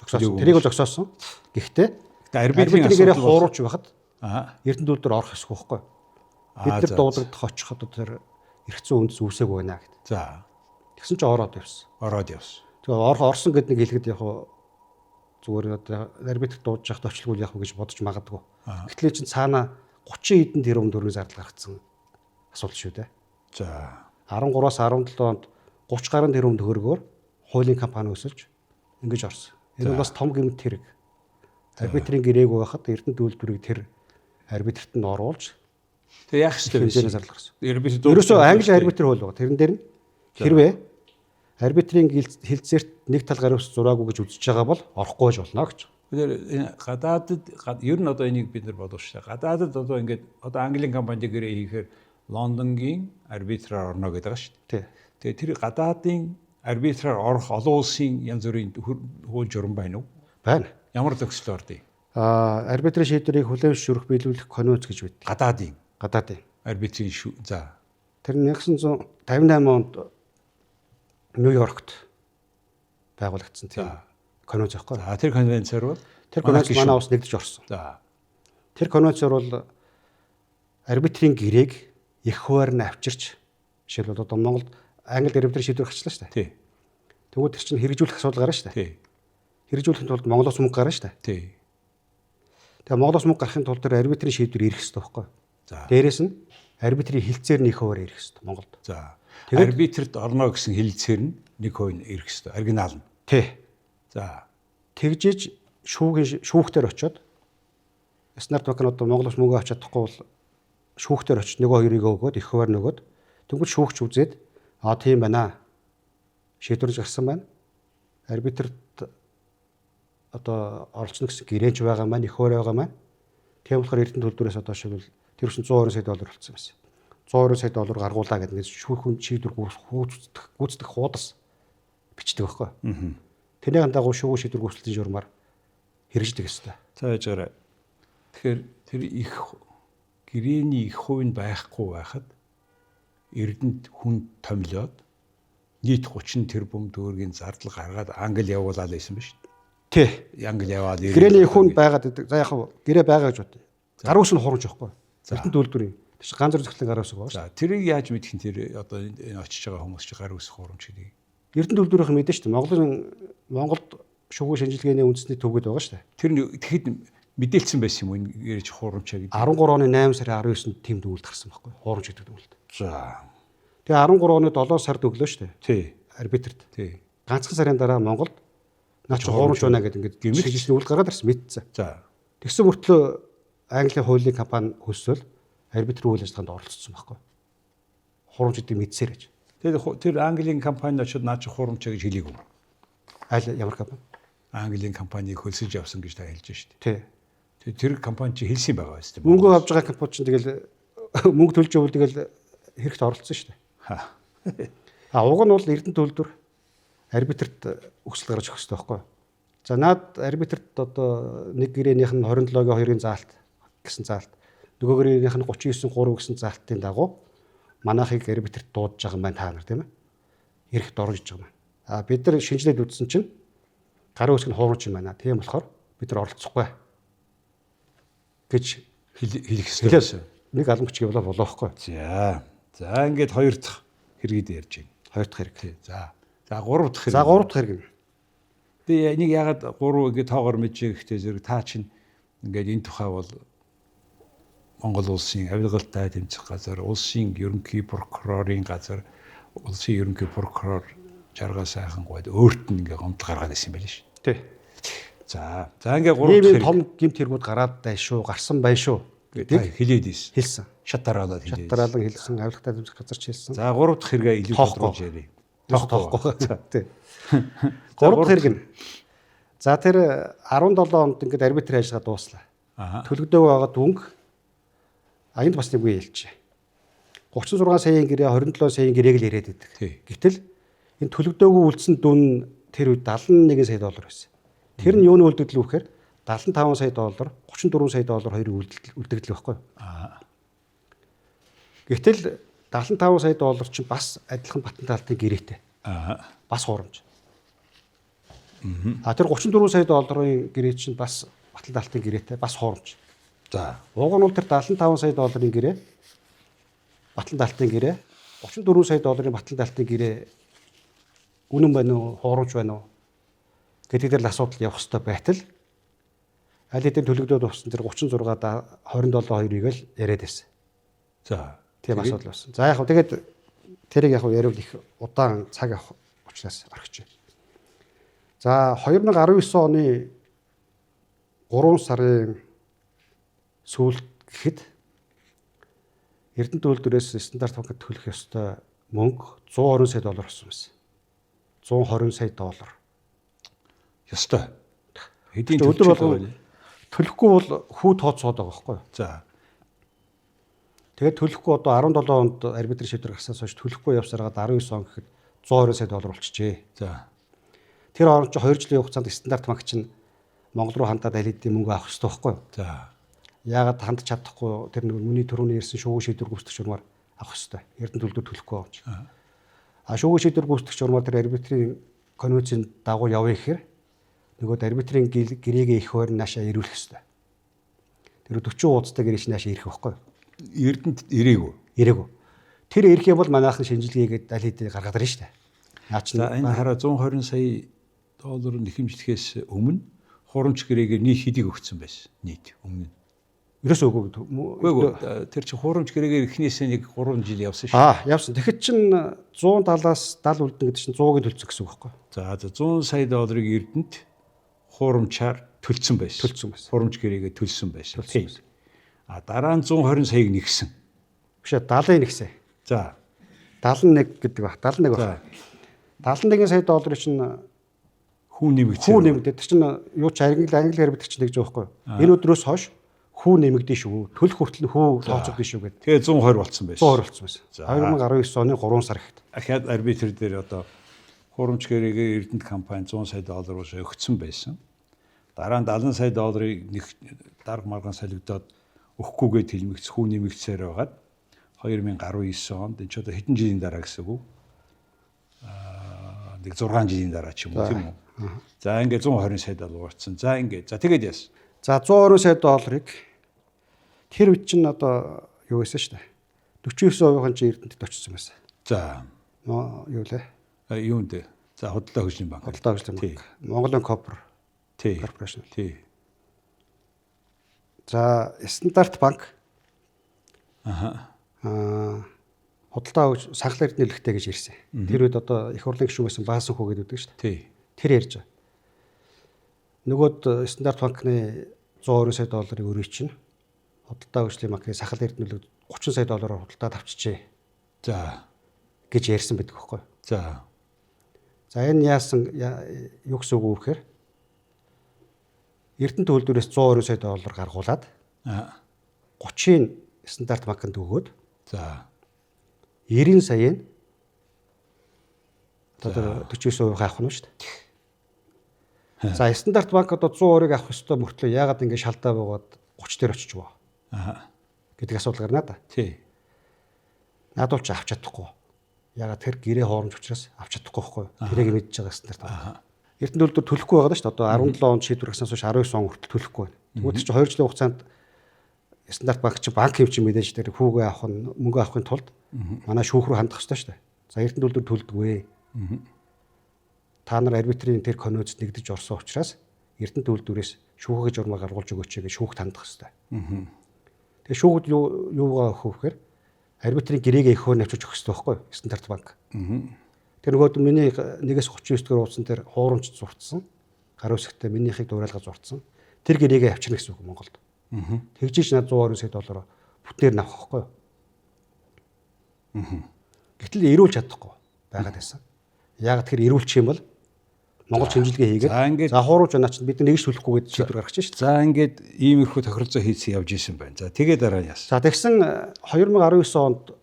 Зогсоосон. Тэрийг бол зогсоосон. Гэхдээ Гэтэ арбитрийн арбитрийн гэрээ асуудал бол хуурамч байхад Аа. Эрдэнэ төлбөр орох ёсгүй байхгүй. Бид Аа, нар за, дуудагдах очих одоо тэр эрх зүйн үндэс үүсээгүй байна гэд. За. Тэгсэн чинь ороод явсан. Ороод явсан. Тэгээ орсон гэд нэг хэлэхэд яг хуу зүгээр одоо арбитр дуудаж явахд очлгүй яг уу гэж бодож магадгүй. Гэтэл чинь цаана 30 хэдэн тэрбум төгрөгийн зардал гаргацсан асуудал шүү дээ. За. 13-аас 17 онд 30 гаруй тэрбум төгрөгөөр хуулийн компани өсөлж ингэж орсон. Энэ бол бас том гэмт хэрэг. Арбитрийн гэрээгүй байхад Эрдэнэ төлбөрийг тэр арбитрт нь оруулж Тэгээ яах ёстой хэмжээний байсан? зардал гаргасан. Арбитр Ерөөсөө англи арбитр хууль байгаа. Тэрэн дээр нь хэрвээ арбитрийн хилцээрт нэг тал гаруй ус зураагүй гэж үзэж байгаа бол орохгүй байж болно гэж. Тэгэхээр энэ гадаадд ер нь одоо энийг бид нар бодох шүү дээ. Гадаадд одоо ингээд одоо Английн компанид гэрээ хийхээр Лондонгийн арбитраар орно гэдэг байгаа шүү дээ. Тий. Тэгээ тэр гадаадын арбитраар орох олон улсын янз бүрийн хууль журам байна уу? Байна. Ямар зохицол ордыг? Аа арбитрийн шийдвэрийг хүлээн зөвшөөрөх биелүүлэх конвенц гэж байдаг. Гадаадын Гадаадын. арбитрийн шүү. За. Тэр нь 1958 онд Нью-Йоркт байгуулагдсан тийм конвенц байхгүй. За тэр конвенцээр бол Тэр конвенц манай улс нэгдэж орсон. За. Тэр конвенцээр бол арбитрийн гэрээг их хуваар нь авчирч жишээлбэл одоо Монголд англи арбитрийн шийдвэр гарчлаа шүү дээ. Тий. Тэгвэл тэр чинь хэрэгжүүлэх асуудал гарна шүү дээ. Тий. Хэрэгжүүлэхийн тулд Монголоос мөнгө гарна шүү дээ. Тий. Тэгээ Монголоос мөнгө гарахын тулд тэр арбитрийн шийдвэр ирэх хэрэгтэй байхгүй. За. Дээрээс нь арбитрийн хилцээр нь их хуваар ирэх хэрэгтэй Монголд. За. Тэгээд- Арбитрт орно гэсэн хилцээр нь 1% нь ирэх хэрэгтэй. Оригинал нь. Тий. За. Тэгжиж шүүхийн шүүхтэр очиод стандарт банк нь одоо Монголоос мөнгө авч чадахгүй бол шүүхтэр очиж нөгөө хоёрыг өгөөд их хуваар нөгөөд тэгвэл шүүгч үзээд а тийм байна. Шийдвэрлэж гарсан байна. Арбитрт одоо оролцоно гэсэн гэрээнч байгаа маань их хуваар байгаа маань. Тийм болохоор Эрдэнэ төлбөрөөс одоо шивэл тэр чинь 120 сая доллар болцсон байсан. 120 сая доллар гаргуулаа гэдэг нэг шүүхийн шийдвэр гүйцэтгэх хуудас бичдэг байхгүй. Тэрний дагуу шүүхийн шийдвэр гүйцэтгэлийн журмаар хэрэгждэг ёстой. За яж гараа. Тэгэхээр тэр их гэрээний их хувь нь байхгүй байхад Эрдэнэт хүн томилоод нийт 30 тэрбум төгрөгийн зардал гаргаад Англи явуулаад байсан ба шүү дээ. Тий. Англи яваад гэрээний их хүн байгаад гэдэг. За яг гэрээ байгаа гэж бодъё. Гар үс нь хурамч байхгүй. Эрдэнэт үйлдвэрийн. Тэр чинь ганц зөрчлийн гар үс байгаа шүү. За тэрийг яаж мэдэх нь тэр одоо энэ очиж байгаа хүмүүс чи гар үс хурамч гэдгийг. Эрдэнэт үйлдвэрийнх мэдэн шүү дээ. Монголд шугам шинжилгээний үндэсний төвгөд байгаа шүү дээ. Тэр тэгэхэд мэдээлсэн байсан юм уу энэ гэрэж хурамч гэдэг. 13 оны 8 сарын 19-нд тийм дүгнэлт гарсан байхгүй. Хурамч гэдэг дүгнэлт. За. Тэгээ 13 оны 7 сард өглөө шүү дээ. Тий. Арбитрт. Тий. Ганцхан сарын дараа Монголд наа чи хуурамч байна гэдэг ингээд шинжилгээний үйл гаргаад ирсэн мэдсэн. За. Тэгсэн мөртлөө Английн хуулийн компани хөлсөөл арбитр үйл ажиллагаанд оролцсон байхгүй. Хуурамч гэдэг мэдсээр гэж. Тэгээд тэр Английн компанид очиод наа чи хуурамч гэж хэлээгүй. Аль ямар компани? Английн компанийг хөлсөж явсан гэж та хэлж шүү дээ. Тий. Тэр компани чи хэлсэн байгаа биз дээ. Мөнгө авж байгаа компани чинь тэгэл мөнгө төлж явбал тэгэл хэрэгт оролцсон шүү дээ. А уг нь бол Эрдэнэт үйлдвэр арбитрт өсөлт гаргаж өгөх хэрэгтэй байхгүй. За наад арбитрт одоо нэг гэрээнийх нь 27-гийн 2-ын заалт гэсэн заалт, нөгөө гэрээнийх нь 39-3 гэсэн заалтын дагуу манайхыг арбитрт дуудаж байгаа юм байна та нар тийм ээ. Эрхт орно гэж байгаа юм. А бид нар шинжилээд үзсэн чинь гарын үсэг нь хуурамч юм байна. Тийм болохоор бид нар оролцохгүй гэж хэлэх хэрэгтэй байсан. Нэг алан хүч явуулаа болоо байхгүй. За. За ингээд хоёр дахь хэргийг ярьж байна. Хоёр дахь хэрэг. Тий. За. За гурав дахь хэрэг. За гурав дахь хэрэг нь. Тэгээ энийг ягаад гурав ингээд тоогоор мэдж гэхдээ зэрэг та чинь ингээд энэ тухай бол Монгол улсын авилгалтай тэмцэх газар, улсын ерөнхий прокурорын газар, улсын ерөнхий прокурор Жаргал сайхан гуйд өөрт нь ингээ гомдол гаргаад ирсэн юм байл ш. Тий. За. За ингээ гурав дахь том гэмт хэрэгүүд гараад бай шүү, гарсан бай шүү гэдэг хэлээд ирсэн. Хэлсэн. Шат дараалал хэлээд. Шат дараалан хэлсэн, авилгатай тэмцэх газар ч хэлсэн. За гурав дахь хэрэгээ илүү тодруулж ярив. Тоохгүй. Тий. Гурав дахь хэрэг нь. За тэр 17 онд ингээд арбитр ажиллагаа дууслаа. Төлөгдөөг байгаа дүнг а энд бас нэг үе хэлчихье. 36 саяын гэрээ 27 саяын гэрээг л яриад байдаг. Гэтэл энэ төлөгдөөгүй үлдсэн дүн тэр үед 71 сая доллар байсан. Тэр нь юуны үлдэгдэл вэ гэхээр 75 сая доллар, 34 сая доллар хоёрын үлдэгдэл байхгүй юу? Гэтэл 75 сая доллар чинь бас адилхан Батан таалтын гэрээтэй. Бас хуурамч. А тэр 34 сая долларын гэрээ чинь бас Батан таалтын гэрээтэй, бас хуурамч. За. Уг нь бол тэр 75 сая долларын гэрээ, Батан таалтын гэрээ, 34 сая долларын Батан таалтын гэрээ үнэн байна уу, хуурамч байна уу гэдэг дээр л асуудал явах хэрэгтэй байтал аль хэдийн төлөгдөөд авсан тэр 36 27 2-ыг л яриад байсан. За. Тийм асуудал болсон. За яг хөө тэгээд тэрийг яг хөө яриул их удаан цаг авах учраас орхиж. За 2019 оны 3 сарын сүүлд гэхэд Эрдэнэт үйлдвэрээс стандарт банкд төлөх ёстой мөнгө 120 сая доллар болсон байсан. 120 сая доллар. Ёстой. Хэдийн өдөр болгон төлөхгүй бол хүү тооцоод байгаа байхгүй юу? За. Тэгээд төлөхгүй одоо 17 онд арбитр шийдвэр гарснаас хойш төлөхгүй явсараад 19 он гэхэд 120 сая доллар болчихжээ. За. Тэр хооронд чи 2 жилийн хугацаанд стандарт банк чинь Монгол руу хандаад аль хэдийн мөнгө авах ёстой байхгүй юу? За. Яагаад хандж чадахгүй тэр нэг мөний түрүүний ирсэн шүүх шийдвэр гүйцэтгэх журмаар авах ёстой. Эрдэнэт үйлдвэр төлөхгүй байгаа юм чи. А шүүх шийдвэр гүйцэтгэх журмаар тэр арбитрийн конвенцийн дагуу явъя гэхээр нөгөөд арбитрийн гэрээгээ их хойр наашаа ирүүлэх ёстой. Тэр 40 хуудастай гэрээ чинь наашаа ирэх байхгүй юу? Эрдэнэт ирээгүй. Ирээгүй. Тэр ирэх юм бол манайхан шинжилгээгээд аль хэдийн гаргаад ирнэ шүү дээ. Наа чинь энэ хараа 120 сая доллар нэхэмжлэхээс өмнө хурамч гэрээгээр нийт хэдийг өгсөн байсан нийт өмнө нь. Ерөөсөө үгүй. Үгүй тэр чинь хуурамч гэрээгээр эхнээсээ нэг 3 жил явсан шүү. Аа, явсан. Тэгэхэд чинь 170-аас 70 үлдэнэ гэдэг чинь 100-ыг төлцсөн гэсэн үг байхгүй юу? За 100 сая долларыг Эрдэнэт хуурамчаар төлцсөн байсан. Төлцсөн байсан. Хуурамч гэрээгээ төлсөн байсан. Тийм. А дараа нь 120 саяыг нэгсэн. Биш ээ, 70-ыг нэгсэн. За. 71 гэдэг баг. 71 баг. 71 сая долларыг чинь хүн нэмэгдсэн. Хүн нэмэгдээд тэр чинь юу ч англи арбитр чинь тэгж байгаа байхгүй юу? Энэ өдрөөс хойш Хүү нэмэгдэн шүү. Төлөх хүртэл нь хүү тооцогдсон шүү гэдэг. Тэгээ 120 болцсон байсан. 120 болцсон байсан. За. 2019 оны 3 сар гэхэд. Ахиад арбитр дээр одоо хуурамч гэрээгээ Эрдэнэт компани 100 сая доллар уушаа өгсөн байсан. Дараа нь 70 сая долларыг нэг дарга маргаан солигдоод өгөхгүйгээ тэлмэгц хүү нэмэгдсээр байгаад 2019 онд энэ ч одоо хэдэн жилийн дараа гэсэн үг үү? Аа нэг 6 жилийн дараа ч юм уу тийм үү? За ингээд 120 сая доллар уурцсан. За ингээд за тэгээд яасан. За 120 сая долларыг тэр үед чинь одоо юу байсан шүү дээ. 49%-ийн чинь Эрдэнэтэд очсон байсан. За Юу лээ? юунд вэ? За худалдаа хөгжлийн банк. Худалдаа хөгжлийн Тий. банк. Монголын Copper Тий. Corporation. Тий. За Стандарт банк Аха. Худалдаа хөгж санхлын эрдэнэ нөлөгтэй гэж ирсэн. Тэр үед одоо их хурлын гишүүн байсан Баасан хүү гэдэг шүү дээ. Тий. Тэр ярьж байгаа. Нөгөөд Стандарт банкны 120 сая долларын өрөө чинь худалдаа хөгжлийн банкны санхлын эрдэнэ нөлөг 30 сая доллараар худалдаад авчижээ За. гэж ярьсан байдаг байхгүй. За. За энэ яасан юу гэсэн үг вэ гэхээр Эрдэнэ төлөвлөрөөс 120 сая доллар гаргуулад Аа. 30-ын Стандарт банкнд өгөөд За. 90 саяын одоо 49% авах нь шүү дээ. За Стандарт банк одоо 120-ыг авах ёстой мөртлөө яагаад ингэ шалдаа буугаад 30 дээр очиж байгаа Аа. гэдэг асуудал гарна да. Тий. Надад ч авч чадахгүй. Яагаад тэр гэрээ хооромж учраас авч чадахгүй байхгүй юу? Тэрийг мэдж байгаа Стандарт банк. Эрдэнэ төлөвлөр төлөхгүй байгаа даа шүү дээ. Одоо 17 онд шийдвэр гаргаснаас хойш 19 он хүртэл төлөхгүй байна. Тэгвэл чи 2 жилийн хугацаанд Стандарт банк чи банк юм чи мэдээж тэр хүүгээ авах нь мөнгө авахын тулд манай шүүх рүү хандах ёстой шүү дээ. За Эрдэнэ төлөвлөр төлдөггүй. Та нар арбитрийн тэр конвенцэд нэгдэж орсон учраас Эрдэнэ төлөвлөрөөс шүүхээ журмаа гаргуулж өгөөч гэж шүүхт хандах ёстой. Тэгээ шүүхүүд юу юугаа өгөх вэ гэхээр арбитрийн гэрээгээ их хөөр навчиж өгөх ёстой байхгүй юу? Стандарт банк. Тэр нөгөөд миний 1-ээс 39 дэх ууцсан дээр хуурамч зурцсан. Гар үсгтээ минийхийг дуурайлгаа зурцсан. Тэр гэрээгээ авчирна гэсэн үг Монголд. Тэгжиж над 120 сая доллараар бүтнээр нь авах байхгүй юу? Гэтэл эрүүлж чадахгүй байгаад байсан. Яг тэр эрүүлчих юм бол Монгол чимжилгээ хийгээд За, ингээд- за хуурамч байна чинь бид нар нэгж төлөхгүй гэж шийдвэр гаргаж шээ. За ингээд иймэрхүү тохиролцоо хийсэн явж исэн байна. За тэгээ дараа нь яасан. За тэгсэн 2019 онд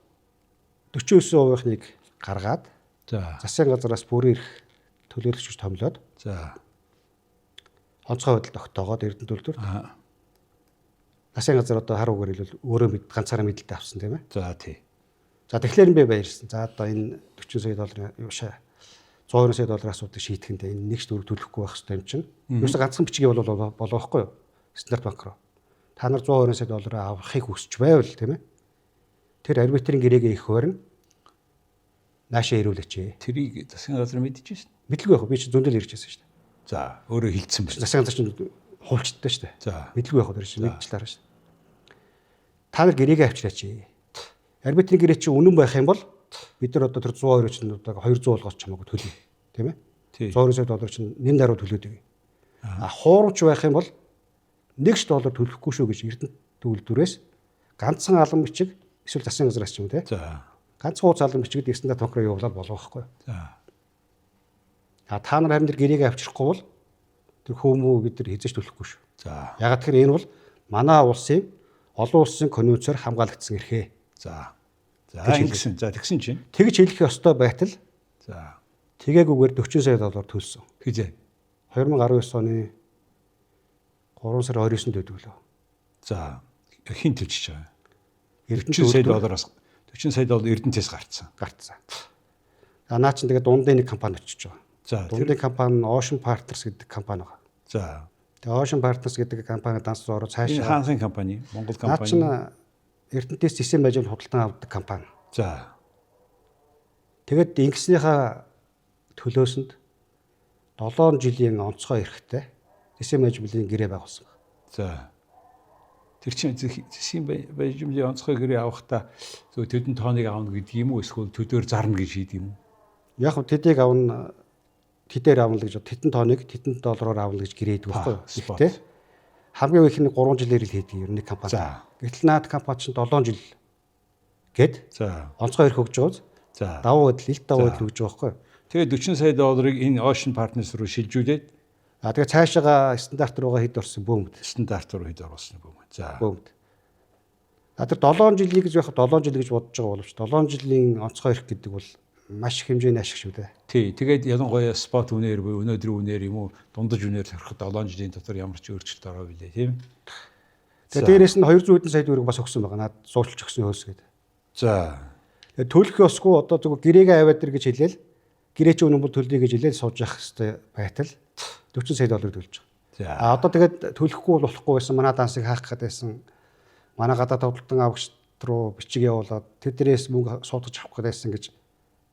49%-ыг гаргаад За. засгийн газараас бүрэн эрх төлөөлөгч томлоод За. онцгой байдал тогтоогоод Эрдэнэ төлөвлөрт Аа. засгийн газар одоо хар үгээр хэлбэл өөрөө мэд ганцаараа мэдлэлтэй авсан тийм ээ. За тий. За тэгэхээр би баярсан. За одоо энэ 40 сая долларын юу шаа 120 сая долларын асуудыг шийдэхэндээ энэ нэгч төгрөг төлөхгүй байх хэрэгтэй юм чинь. Юусе ганцхан бичиг явуул болоо байхгүй юу? Стандарт банк руу. Та нар 120 сая доллараа авахыг хүсч байвал тийм ээ. Тэр арбитрийн гэрээгээ их хуваарь наашаа ирүүлээч. Тэрийг засгийн газар мэдчихсэн. Мэдлгүй яг би чи зөндөл ирж байсан шүү дээ. За өөрөө хилцсэн байна. Засгийн газар чинь хуульчтай шүү дээ. За. Мэдлгүй яг тэр чинь мэдчихлээ шүү дээ. Та нар гэрээгээ авчираач. Арбитрийн гэрээ чинь үнэн байх юм бол бид нар одоо тэр 120 чинь одоо 200 болгооч чамаагүй төлнө. Тийм ээ? Тий. 120 сая доллар чинь нэн даруй төлөөд өгье. А хуурамч байх юм бол нэг ч доллар төлөхгүй шүү гэж Эрдэнэ төгөлдрөөс ганцхан алан бичиг эсвэл засгийн газраас ч юм уу те. За. Ганцхан хууц алан бичгэд Эрдэнэ банк руу явуулаад болох байхгүй. За. А та нар харин тэр гэрээгээ авчрахгүй бол тэр хүмүү бид нар хизэж төлөхгүй шүү. За. Ягаад тэгэхээр энэ бол манай улсын олон улсын конвенцээр хамгаалагдсан эрхээ. За. За ингэсэн. За тэгсэн чинь. Тэгж хэлэх ёстой байтал За. тэгээгүйгээр 40 сая доллар төлсөн. Хизээ. 2019 оны 3 сарын 29-нд өгдөг лөө. За. Хин төлчихөж байгаа. Эрдэнэ 40 сая төлөвлөрт доллараас 40 сая доллар Эрдэнэтээс гарцсан. гарцсан. А наа чин тэгээд дундын нэг компани очиж байгаа. За тэр Дундын компани нь Ocean Partners гэдэг компани байгаа. за Тэгээ Ocean Partners гэдэг компани данс ороо энэ цаашаа хаанхын компани, Монгол наа чин компани. Эрдэнэтээс систем ажил худалдан авдаг компани. За. Тэгэд ингэснийхаа төлөөсөнд 7 жилийн онцгой эрхтэй систем ажлын гэрээ байгуулсан. За. Тэр чинь зэсийн баяжмлын онцгой гэрээ авахдаа зөв төдөн тооныг авна гэдэг юм уу эсвэл төдөөр зарна гэж хийдэг юм уу? Яг нь тэдийг авна тэдээр авна л гэж тэтэн тооныг тэтэн доллараар авна гэж гэрээдэг байхгүй юу? Спот. Гэхдээ хамгийн их нь 3 жилээр л хийдэг ер нь нэг компани. За. Гэтэл наад компани чинь 7 жил гэд За. онцгой эрх өгж байгаа. За. Давуу байдал, илт давуу байдал өгж байгаа байхгүй юу? Тэгээд 40 сая долларыг энэ Ocean Partners руу шилжүүлээд А тэгээ цаашаага стандарт руугаа хэд орсон бөөмд. Стандарт руу хэд оруулсан бөөм. За. Бөөмд. А тэр 7 жилийн гэж яг 7 жил гэж бодож байгаа боловч 7 жилийн онцгой эрх гэдэг бол маш их хэмжээний ашиг шүү дээ. Тий, тэгээд ялангуяа спот үнээр буюу өнөөдрийн үнээр юм уу дундаж үнээр төрөхөд 7 жилийн дотор ямар ч өөрчлөлт ороо билээ, тийм. Тэгээд дээрээс нь 200 хэдэн сая төгрөг бас өгсөн байгаа. Наад зуучлж өгсөн хөөс гэдэг. За. Тэгээд төлөх ёсгүй одоо зөвхөн гэрээгээ аваад ир гэж хэлээл гэрээ чи үнэн бол төлөе гэж хэлээл сууж явах хэвээр байтал 40 сая доллар төлж байгаа. За. А одоо тэгээд төлөхгүй бол болохгүй байсан. Манай дансыг хаах гээд байсан. Манай гадаад худалдан авагч руу бичиг явуулаад тэднээс мөнгө суудаж авах гээд байсан гэж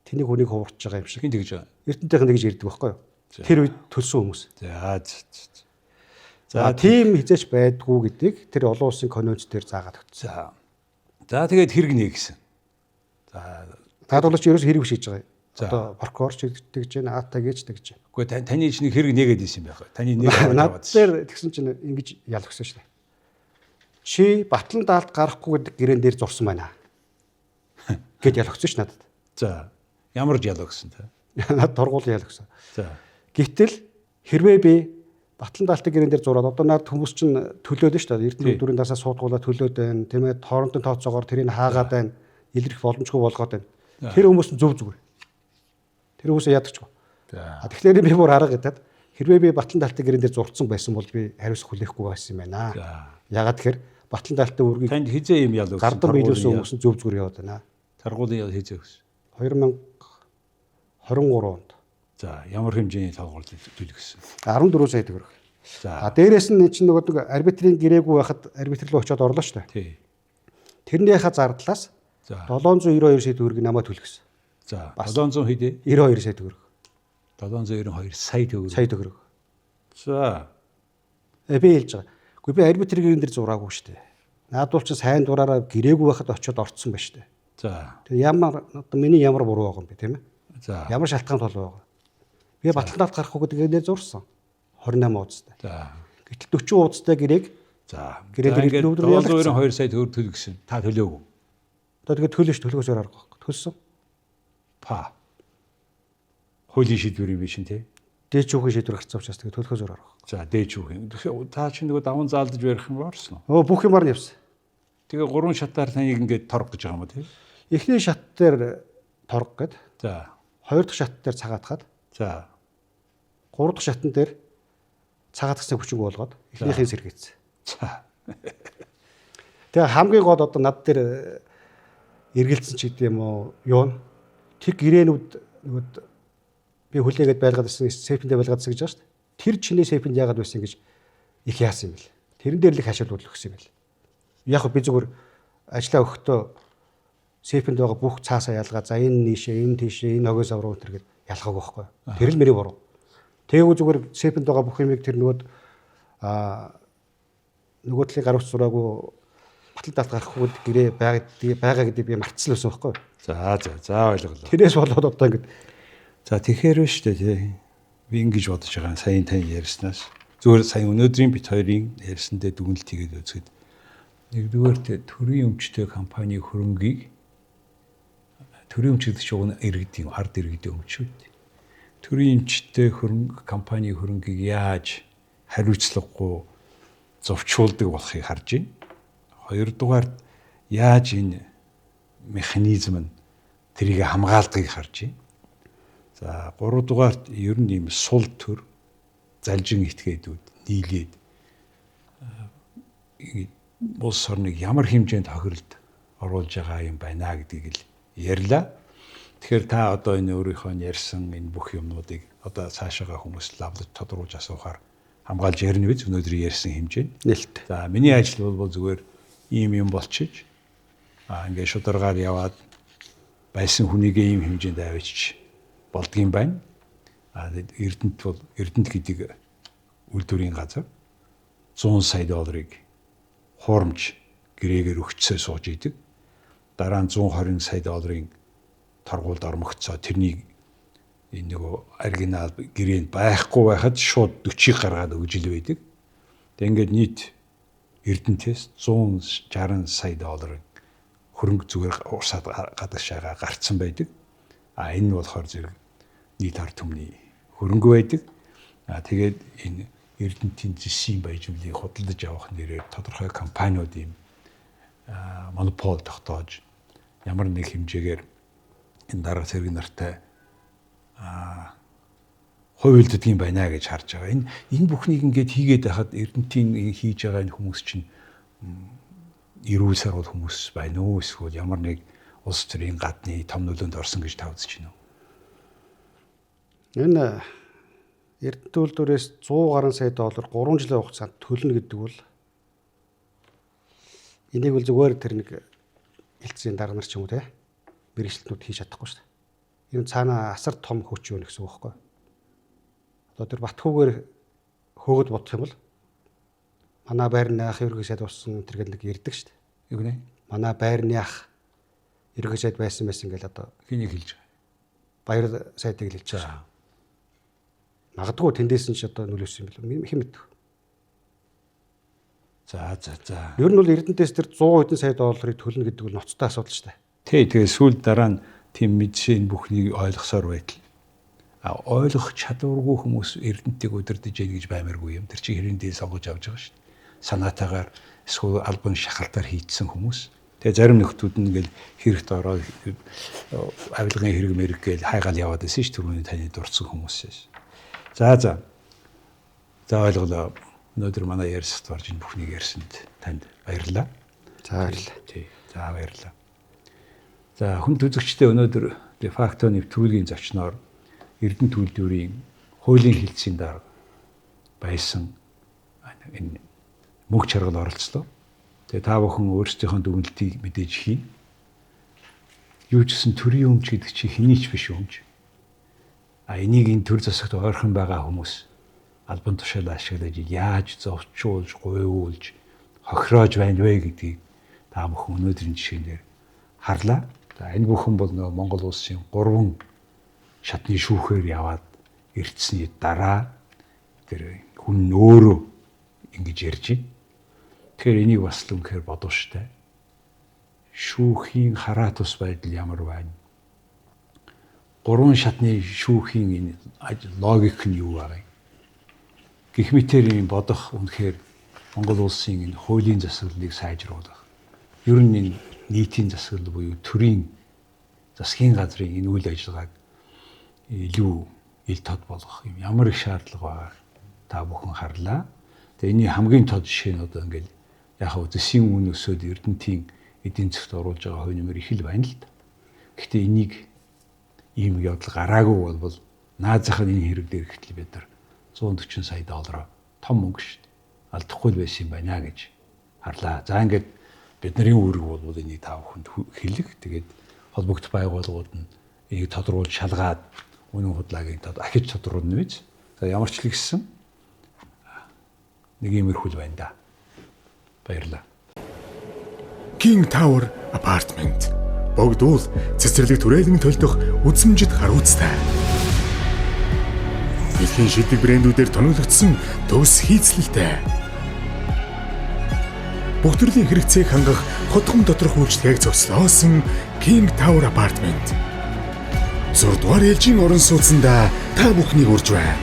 тэнийг хүнийг хуурч байгаа юм шиг. Хин тэгж байгаа. Эрдэнтийнхэн тэгж ирдэг байхгүй юу? Тэр үед төлсөн хүмүүс. За. За тийм хизээч байдгүй гэдгийг тэр олон улсын конвенц дээр заагаад өгсөн. За. За тэгээд хэрэг нэ гэсэн. За. Наад бол ч ерөөс хэрэг биш хийж байгаа юм. За. Одоо прокурор ч тэгж байна, АТ гэж тэгж байна. Үгүй таны чинь хэрэг нэгээд исэн байх. Таны нэг Над дээр тэгсэн чинь ингэж ялгсан шүү дээ. Чи батлан даалт гарахгүй гэдэг гэрээн дээр зурсан байна. Гэт ялгсан ш надад. За. Ямар ч ялгсан та. Над торгуул ялгсан. За. Гэтэл хэрвээ би батлан даалтын гэрээн дээр зураад одоо над хүмүүс чинь төлөөд шүү дээ. Эрдэнэ үйлдвэрийн дасаа суудгуулаа төлөөд байна. Тийм ээ, хоорондын тооцоогоор тэрийг хаагаад байна. Илэрх боломжгүй болгоод байна. Тэр хүмүүс нь зөв зүгээр. Тэр хүмүүсээ ядагчгүй. За. Тэгэхээр би бүр арга гэдэг. Хэрвээ би батлан даалтын гэрээн дээр зурцсан байсан бол би хариуцлага хүлээхгүй байсан юм байна. За. Ягаад тэгэхээр батлан даалтын үүргийг Танд хизээ юм ял өгсөн. гардан биелүүлсэн хүмүүс нь зөв зүгээр яваад байна. Торгуулийн ял хизээ өгсөн. 2023 онд За, ямар хэмжээний торгуул төлөгсөн. 14 сая төгрөг. За. А дээрэс нь чинь нөгөө нэг арбитрийн гэрээгүй байхад арбитр руу очиод орлоо шүү дээ. Тий. Тэрнийхээ зардлаас За. 792 сая төгрөг намайг төлгсөн. За. 700 хэдий? 92 сая төгрөг. 792 сая төгрөг. Сая төгрөг. За. Би хэлж байгаа. Гэхдээ би арбитр гэрэн дээр зураагүй шүү дээ. Наадвал чи сайн дураараа гэрээгүй байхад очиод орцсон ба шүү дээ. За. Тэгээ ямар одоо миний ямар буруу байгаа юм бэ тийм ээ? За. Ямар шалтгаан тул байгаа. Би батлан даалт гарахгүй гэдэг нэ зурсан. 28 уудастай. За. Гэтэл 40 уудастай гэрээг За. Гэрээ дээр ингээд ялагдсан. 792 сая төгрөг төлгсөн. Та төлөөгүй. одоо тэгээд төлөш төлөхөөс өөр арга байхгүй. Төлсөн. Па. Хуулийн шийдвэр юм биш тий. Дээд шүүхийн шийдвэр гарсан учраас тэгээд төлөхөөс өөр арга. За, дээд шүүхийн. Тэгэхээр та чинь нөгөө даван заалдаж барих юм орсон уу? Өө бүх юмар нь явсан. Тэгээ гурван шатаар таныг ингээд торг гэж байгаа юм уу тий? Эхний шат дээр торг гээд, За. хоёр дахь шат дээр цагаатгаад, За. гурав дахь шатан дээр цагаатгсан хүчинг болгоод эхнийхээ сэргээцсэн. За. Тэгээ хамгийн гол одоо над дээр эргэлзсэн ч гэдэг юм уу юу н тэр гэрээнүүд нөгөө би хүлээгээд байлгаад ирсэн сейфэндээ байлгаад ирсэн гэж байгаа шүү дээ. Тэр чиний сейфэнд яагаад байсан гэж их яасан юм бэл. Тэрэн дээр л их хашаал өгсөн юм бэл. Яг би зүгээр ажлаа өгөхдөө сейфэнд байгаа бүх цаасаа ялгаа за энэ нийшээ, энэ тийшээ, энэ хогоос авруу энэ гэд ялгаагүй байхгүй. Тэр л миний буруу. Тэгээгүй зүгээр сейфэнд байгаа бүх юмыг тэр нөгөө нөгөө талыг гарвч зураагүй батал даалт гарахгүй гэрээ байгаа гэдэг би мартсан байсан байхгүй. За за за ойлголоо. Тэрээс болоод одоо ингэж За тэгэхээр шүү дээ тий. Би ингэж бодож байгаа саяын тань ярьснаас зүгээр сая өнөөдрийн бит хоёрын ярьсандээ дүгнэлт хийгээд үзэхэд нэгдүгээр төрийн өмчтэй компани хөрөнгийг төрийн өмч гэдэг чинь уг нь иргэдийн ард иргэдийн өмч шүү дээ. Төрийн өмчтэй хөрөнгө компани хөрөнгийг яаж хариуцлагагүй зовчуулдаг болохыг харж байна. Хоёрдугаарт яаж энэ механизм нь тэрийг хамгаалдгийг харж байна. За гуравдугаарт ер нь ийм сул төр залжин этгээдүүд нийлээд улс орныг ямар хэмжээнд тохиролд оруулж байгаа юм байна гэдгийг л ярьлаа. Тэгэхээр та одоо энэ өөрийнхөө ярьсан энэ бүх юмнуудыг одоо цаашаага хүмүүс лавлаж тодруулж асуухаар хамгаалж ярина биз өнөөдөр ярьсан хэмжээнд. Нэлт. За миний ажил бол зүгээр ийм юм болчиж ингээд шударгаар яваад байсан хүнийгээ ийм хэмжээнд авчиж болдгийм байна. Эрдэнэт бол Эрдэнэт гэдэг үйлдвэрийн газар 100 сая долларыг хуурамч гэрээгээр өгчсөө сууж идэг. Дараа нь 120 сая долларын торгуульд ормогцоо тэрнийг энэ нөгөө оригинал гэрээнд байхгүй байхад шууд 40-ыг гаргаад өгж ил байдаг. Тэг ингээд нийт Эрдэнэтээс 160 сая долларын хөрөнгө зүгээр урсаад гадагшаага гарцсан байдаг. А энэ нь болохоор зэрэг нийт ард түмний хөрөнгө байдаг. Тэгээд энэ Эрдэнэтийн зэсийн баяжмлыг худалдаж авах нэрээр тодорхой компаниуд ийм монопол тогтоож ямар нэг хэмжээгээр энэ дарга цэрэг нартай хувилддаг юм байна гэж харж байгаа. Энэ бүхнийг ингээд хийгээд байхад Эрдэнэтийн хийж байгаа энэ хүмүүс чинь эрүүл саруул хүмүүс байна уу? Эсвэл ямар нэг улс төрийн гадны том нөлөөнд орсон гэж та үзэж байна уу? Энэ Эрдэнэт үйлдвэрээс 100 гаруй сая доллар 3 жилийн хугацаанд төлнө гэдэг бол энийг бол зүгээр тэр нэг хэлтсийн дарга нар ч юм уу те мэргэжилтнүүд хийж чадахгүй шүү дээ. Энэ цаана асар том хүч юу гэсэн үг байхгүй. Одоо тэр Батхүүгээр хөөгд бодох юм бол манай байрны ах ерөнхий сайд болсон тэр гэл нэг ирдэг шүү дээ. Юу гэнэ? Манай байрны ах ерөнхий сайд байсан гэл одоо хэнийг хэлж байгаа? Баяр сайдыг л хэлж байгаа. Магадгүй тэндээс нь ч одоо нөлөөсөн юм бэл хэн мэдэх. За. Ер нь бол Эрдэнэтээс тэр 100 хэдэн сая долларыг төлнө гэдэг бол ноцтой асуудал шүү дээ. Тий, тэгээ сүүл дараа нь тийм мэдсэн бүхнийг ойлгосоор байтал. Ойлгох чадваргүй хүмүүс Эрдэнэтийг удирдах яах гэж баймааргүй юм. Тэр чинь хэрийн дэл сонгож авч байгаа шүү дээ. Санаатаагаар эсвэл албан шахалтаар хийцсэн хүмүүс. Тэгээ зарим нөхдүүд нь ингээл хэрэгт ороод авилгын хэрэг мэрэг гээл хайгаал яваад байсан шүү түрүүний таны дурдсан хүмүүсээс. За. За ойлголоо. Өнөөдөр манай ярьсад орж энэ бүхнийг ярьсанд танд баярлалаа. За баярлалаа. Тий. За баярлалаа. За хүн үзэгчдээ өнөөдөр дефакто нэвтрүүлгийн зочноор Эрдэнэт үйлдвэрийн хуулийн хилцээний дарга байсан энэ мөнх чаргал оролцлоо. Тэгээ та бүхэн өөрсдийнхөө дүгнэлтийг мэдээж хий. Юу ч гэсэн төрийн өмч гэдэг чинь хэний ч биш өмч. Энийг энэ төр засагт ойрхон байгаа хүмүүс албан тушаал ашиглаж яаж зовчуулж, гуйвуулж, хохироож байна вэ гэдгийг та бүхэн өнөөдрийн жишээн дээр харлаа. За энэ бүхэн бол нөгөө Монгол улсын 3 шатны шүүхээр яваад ирдсэний дараа тэр хүн өөрөө ингэж ярьж байна. Тэгэхээр энийг бас л үнэхээр бодууштай. Шүүхийн хараа тус байдал ямар байна? 3 шатны шүүхийн энэ логик нь юу байгаа юм? Гэх мэтээр юм бодох үнэхээр Монгол улсын энэ хуулийн засаглалыг сайжруулах. Ер нь энэ нийтийн засаглал буюу төрийн засгийн газрын энэ үйл ажиллагааг илүү ил тод болгох юм ямар их шаардлага байгааг та бүхэн харлаа. Тэгээ энэний хамгийн тод жишээ нь одоо ингээл яг хав зэсийн үн өсөөд Эрдэнэтийн эдийн засагт оруулж байгаа хувь нэмэр их л байна л да. Гэхдээ энийг ийм явдал гараагүй бол наазах нь энэ хэрэг дээр ихтэл бид нар 140 сая доллар том мөнгө шүү дээ. Алдахгүй л байсан юм байна гэж харлаа. За ингээд бидний үүрэг бол энийг та бүхэнд хэлэх. Тэгээд холбогдох байгууллагууд нь энийг тодруулж шалгаад үнэн худлаагийн тод ахиж тодруулна биз. За ямар ч л гэсэн нэг иймэрхүү л байна да. Баярлалаа. King Tower Apartment. Богдуул цэцэрлэг түрээлэн төлдөх үзмжит харуцтай. Дэлхийн шилдэг брэндүүдээр тоноглогдсон төгс хийцлэлтэй. Бүх төрлийн хэрэгцээг хангах хотхон доторх үйлчлэгийг зохицлоосон King Tower Apartment. 6 дугаар ээлжийн орон сууцнда та бүхнийг урьж байна.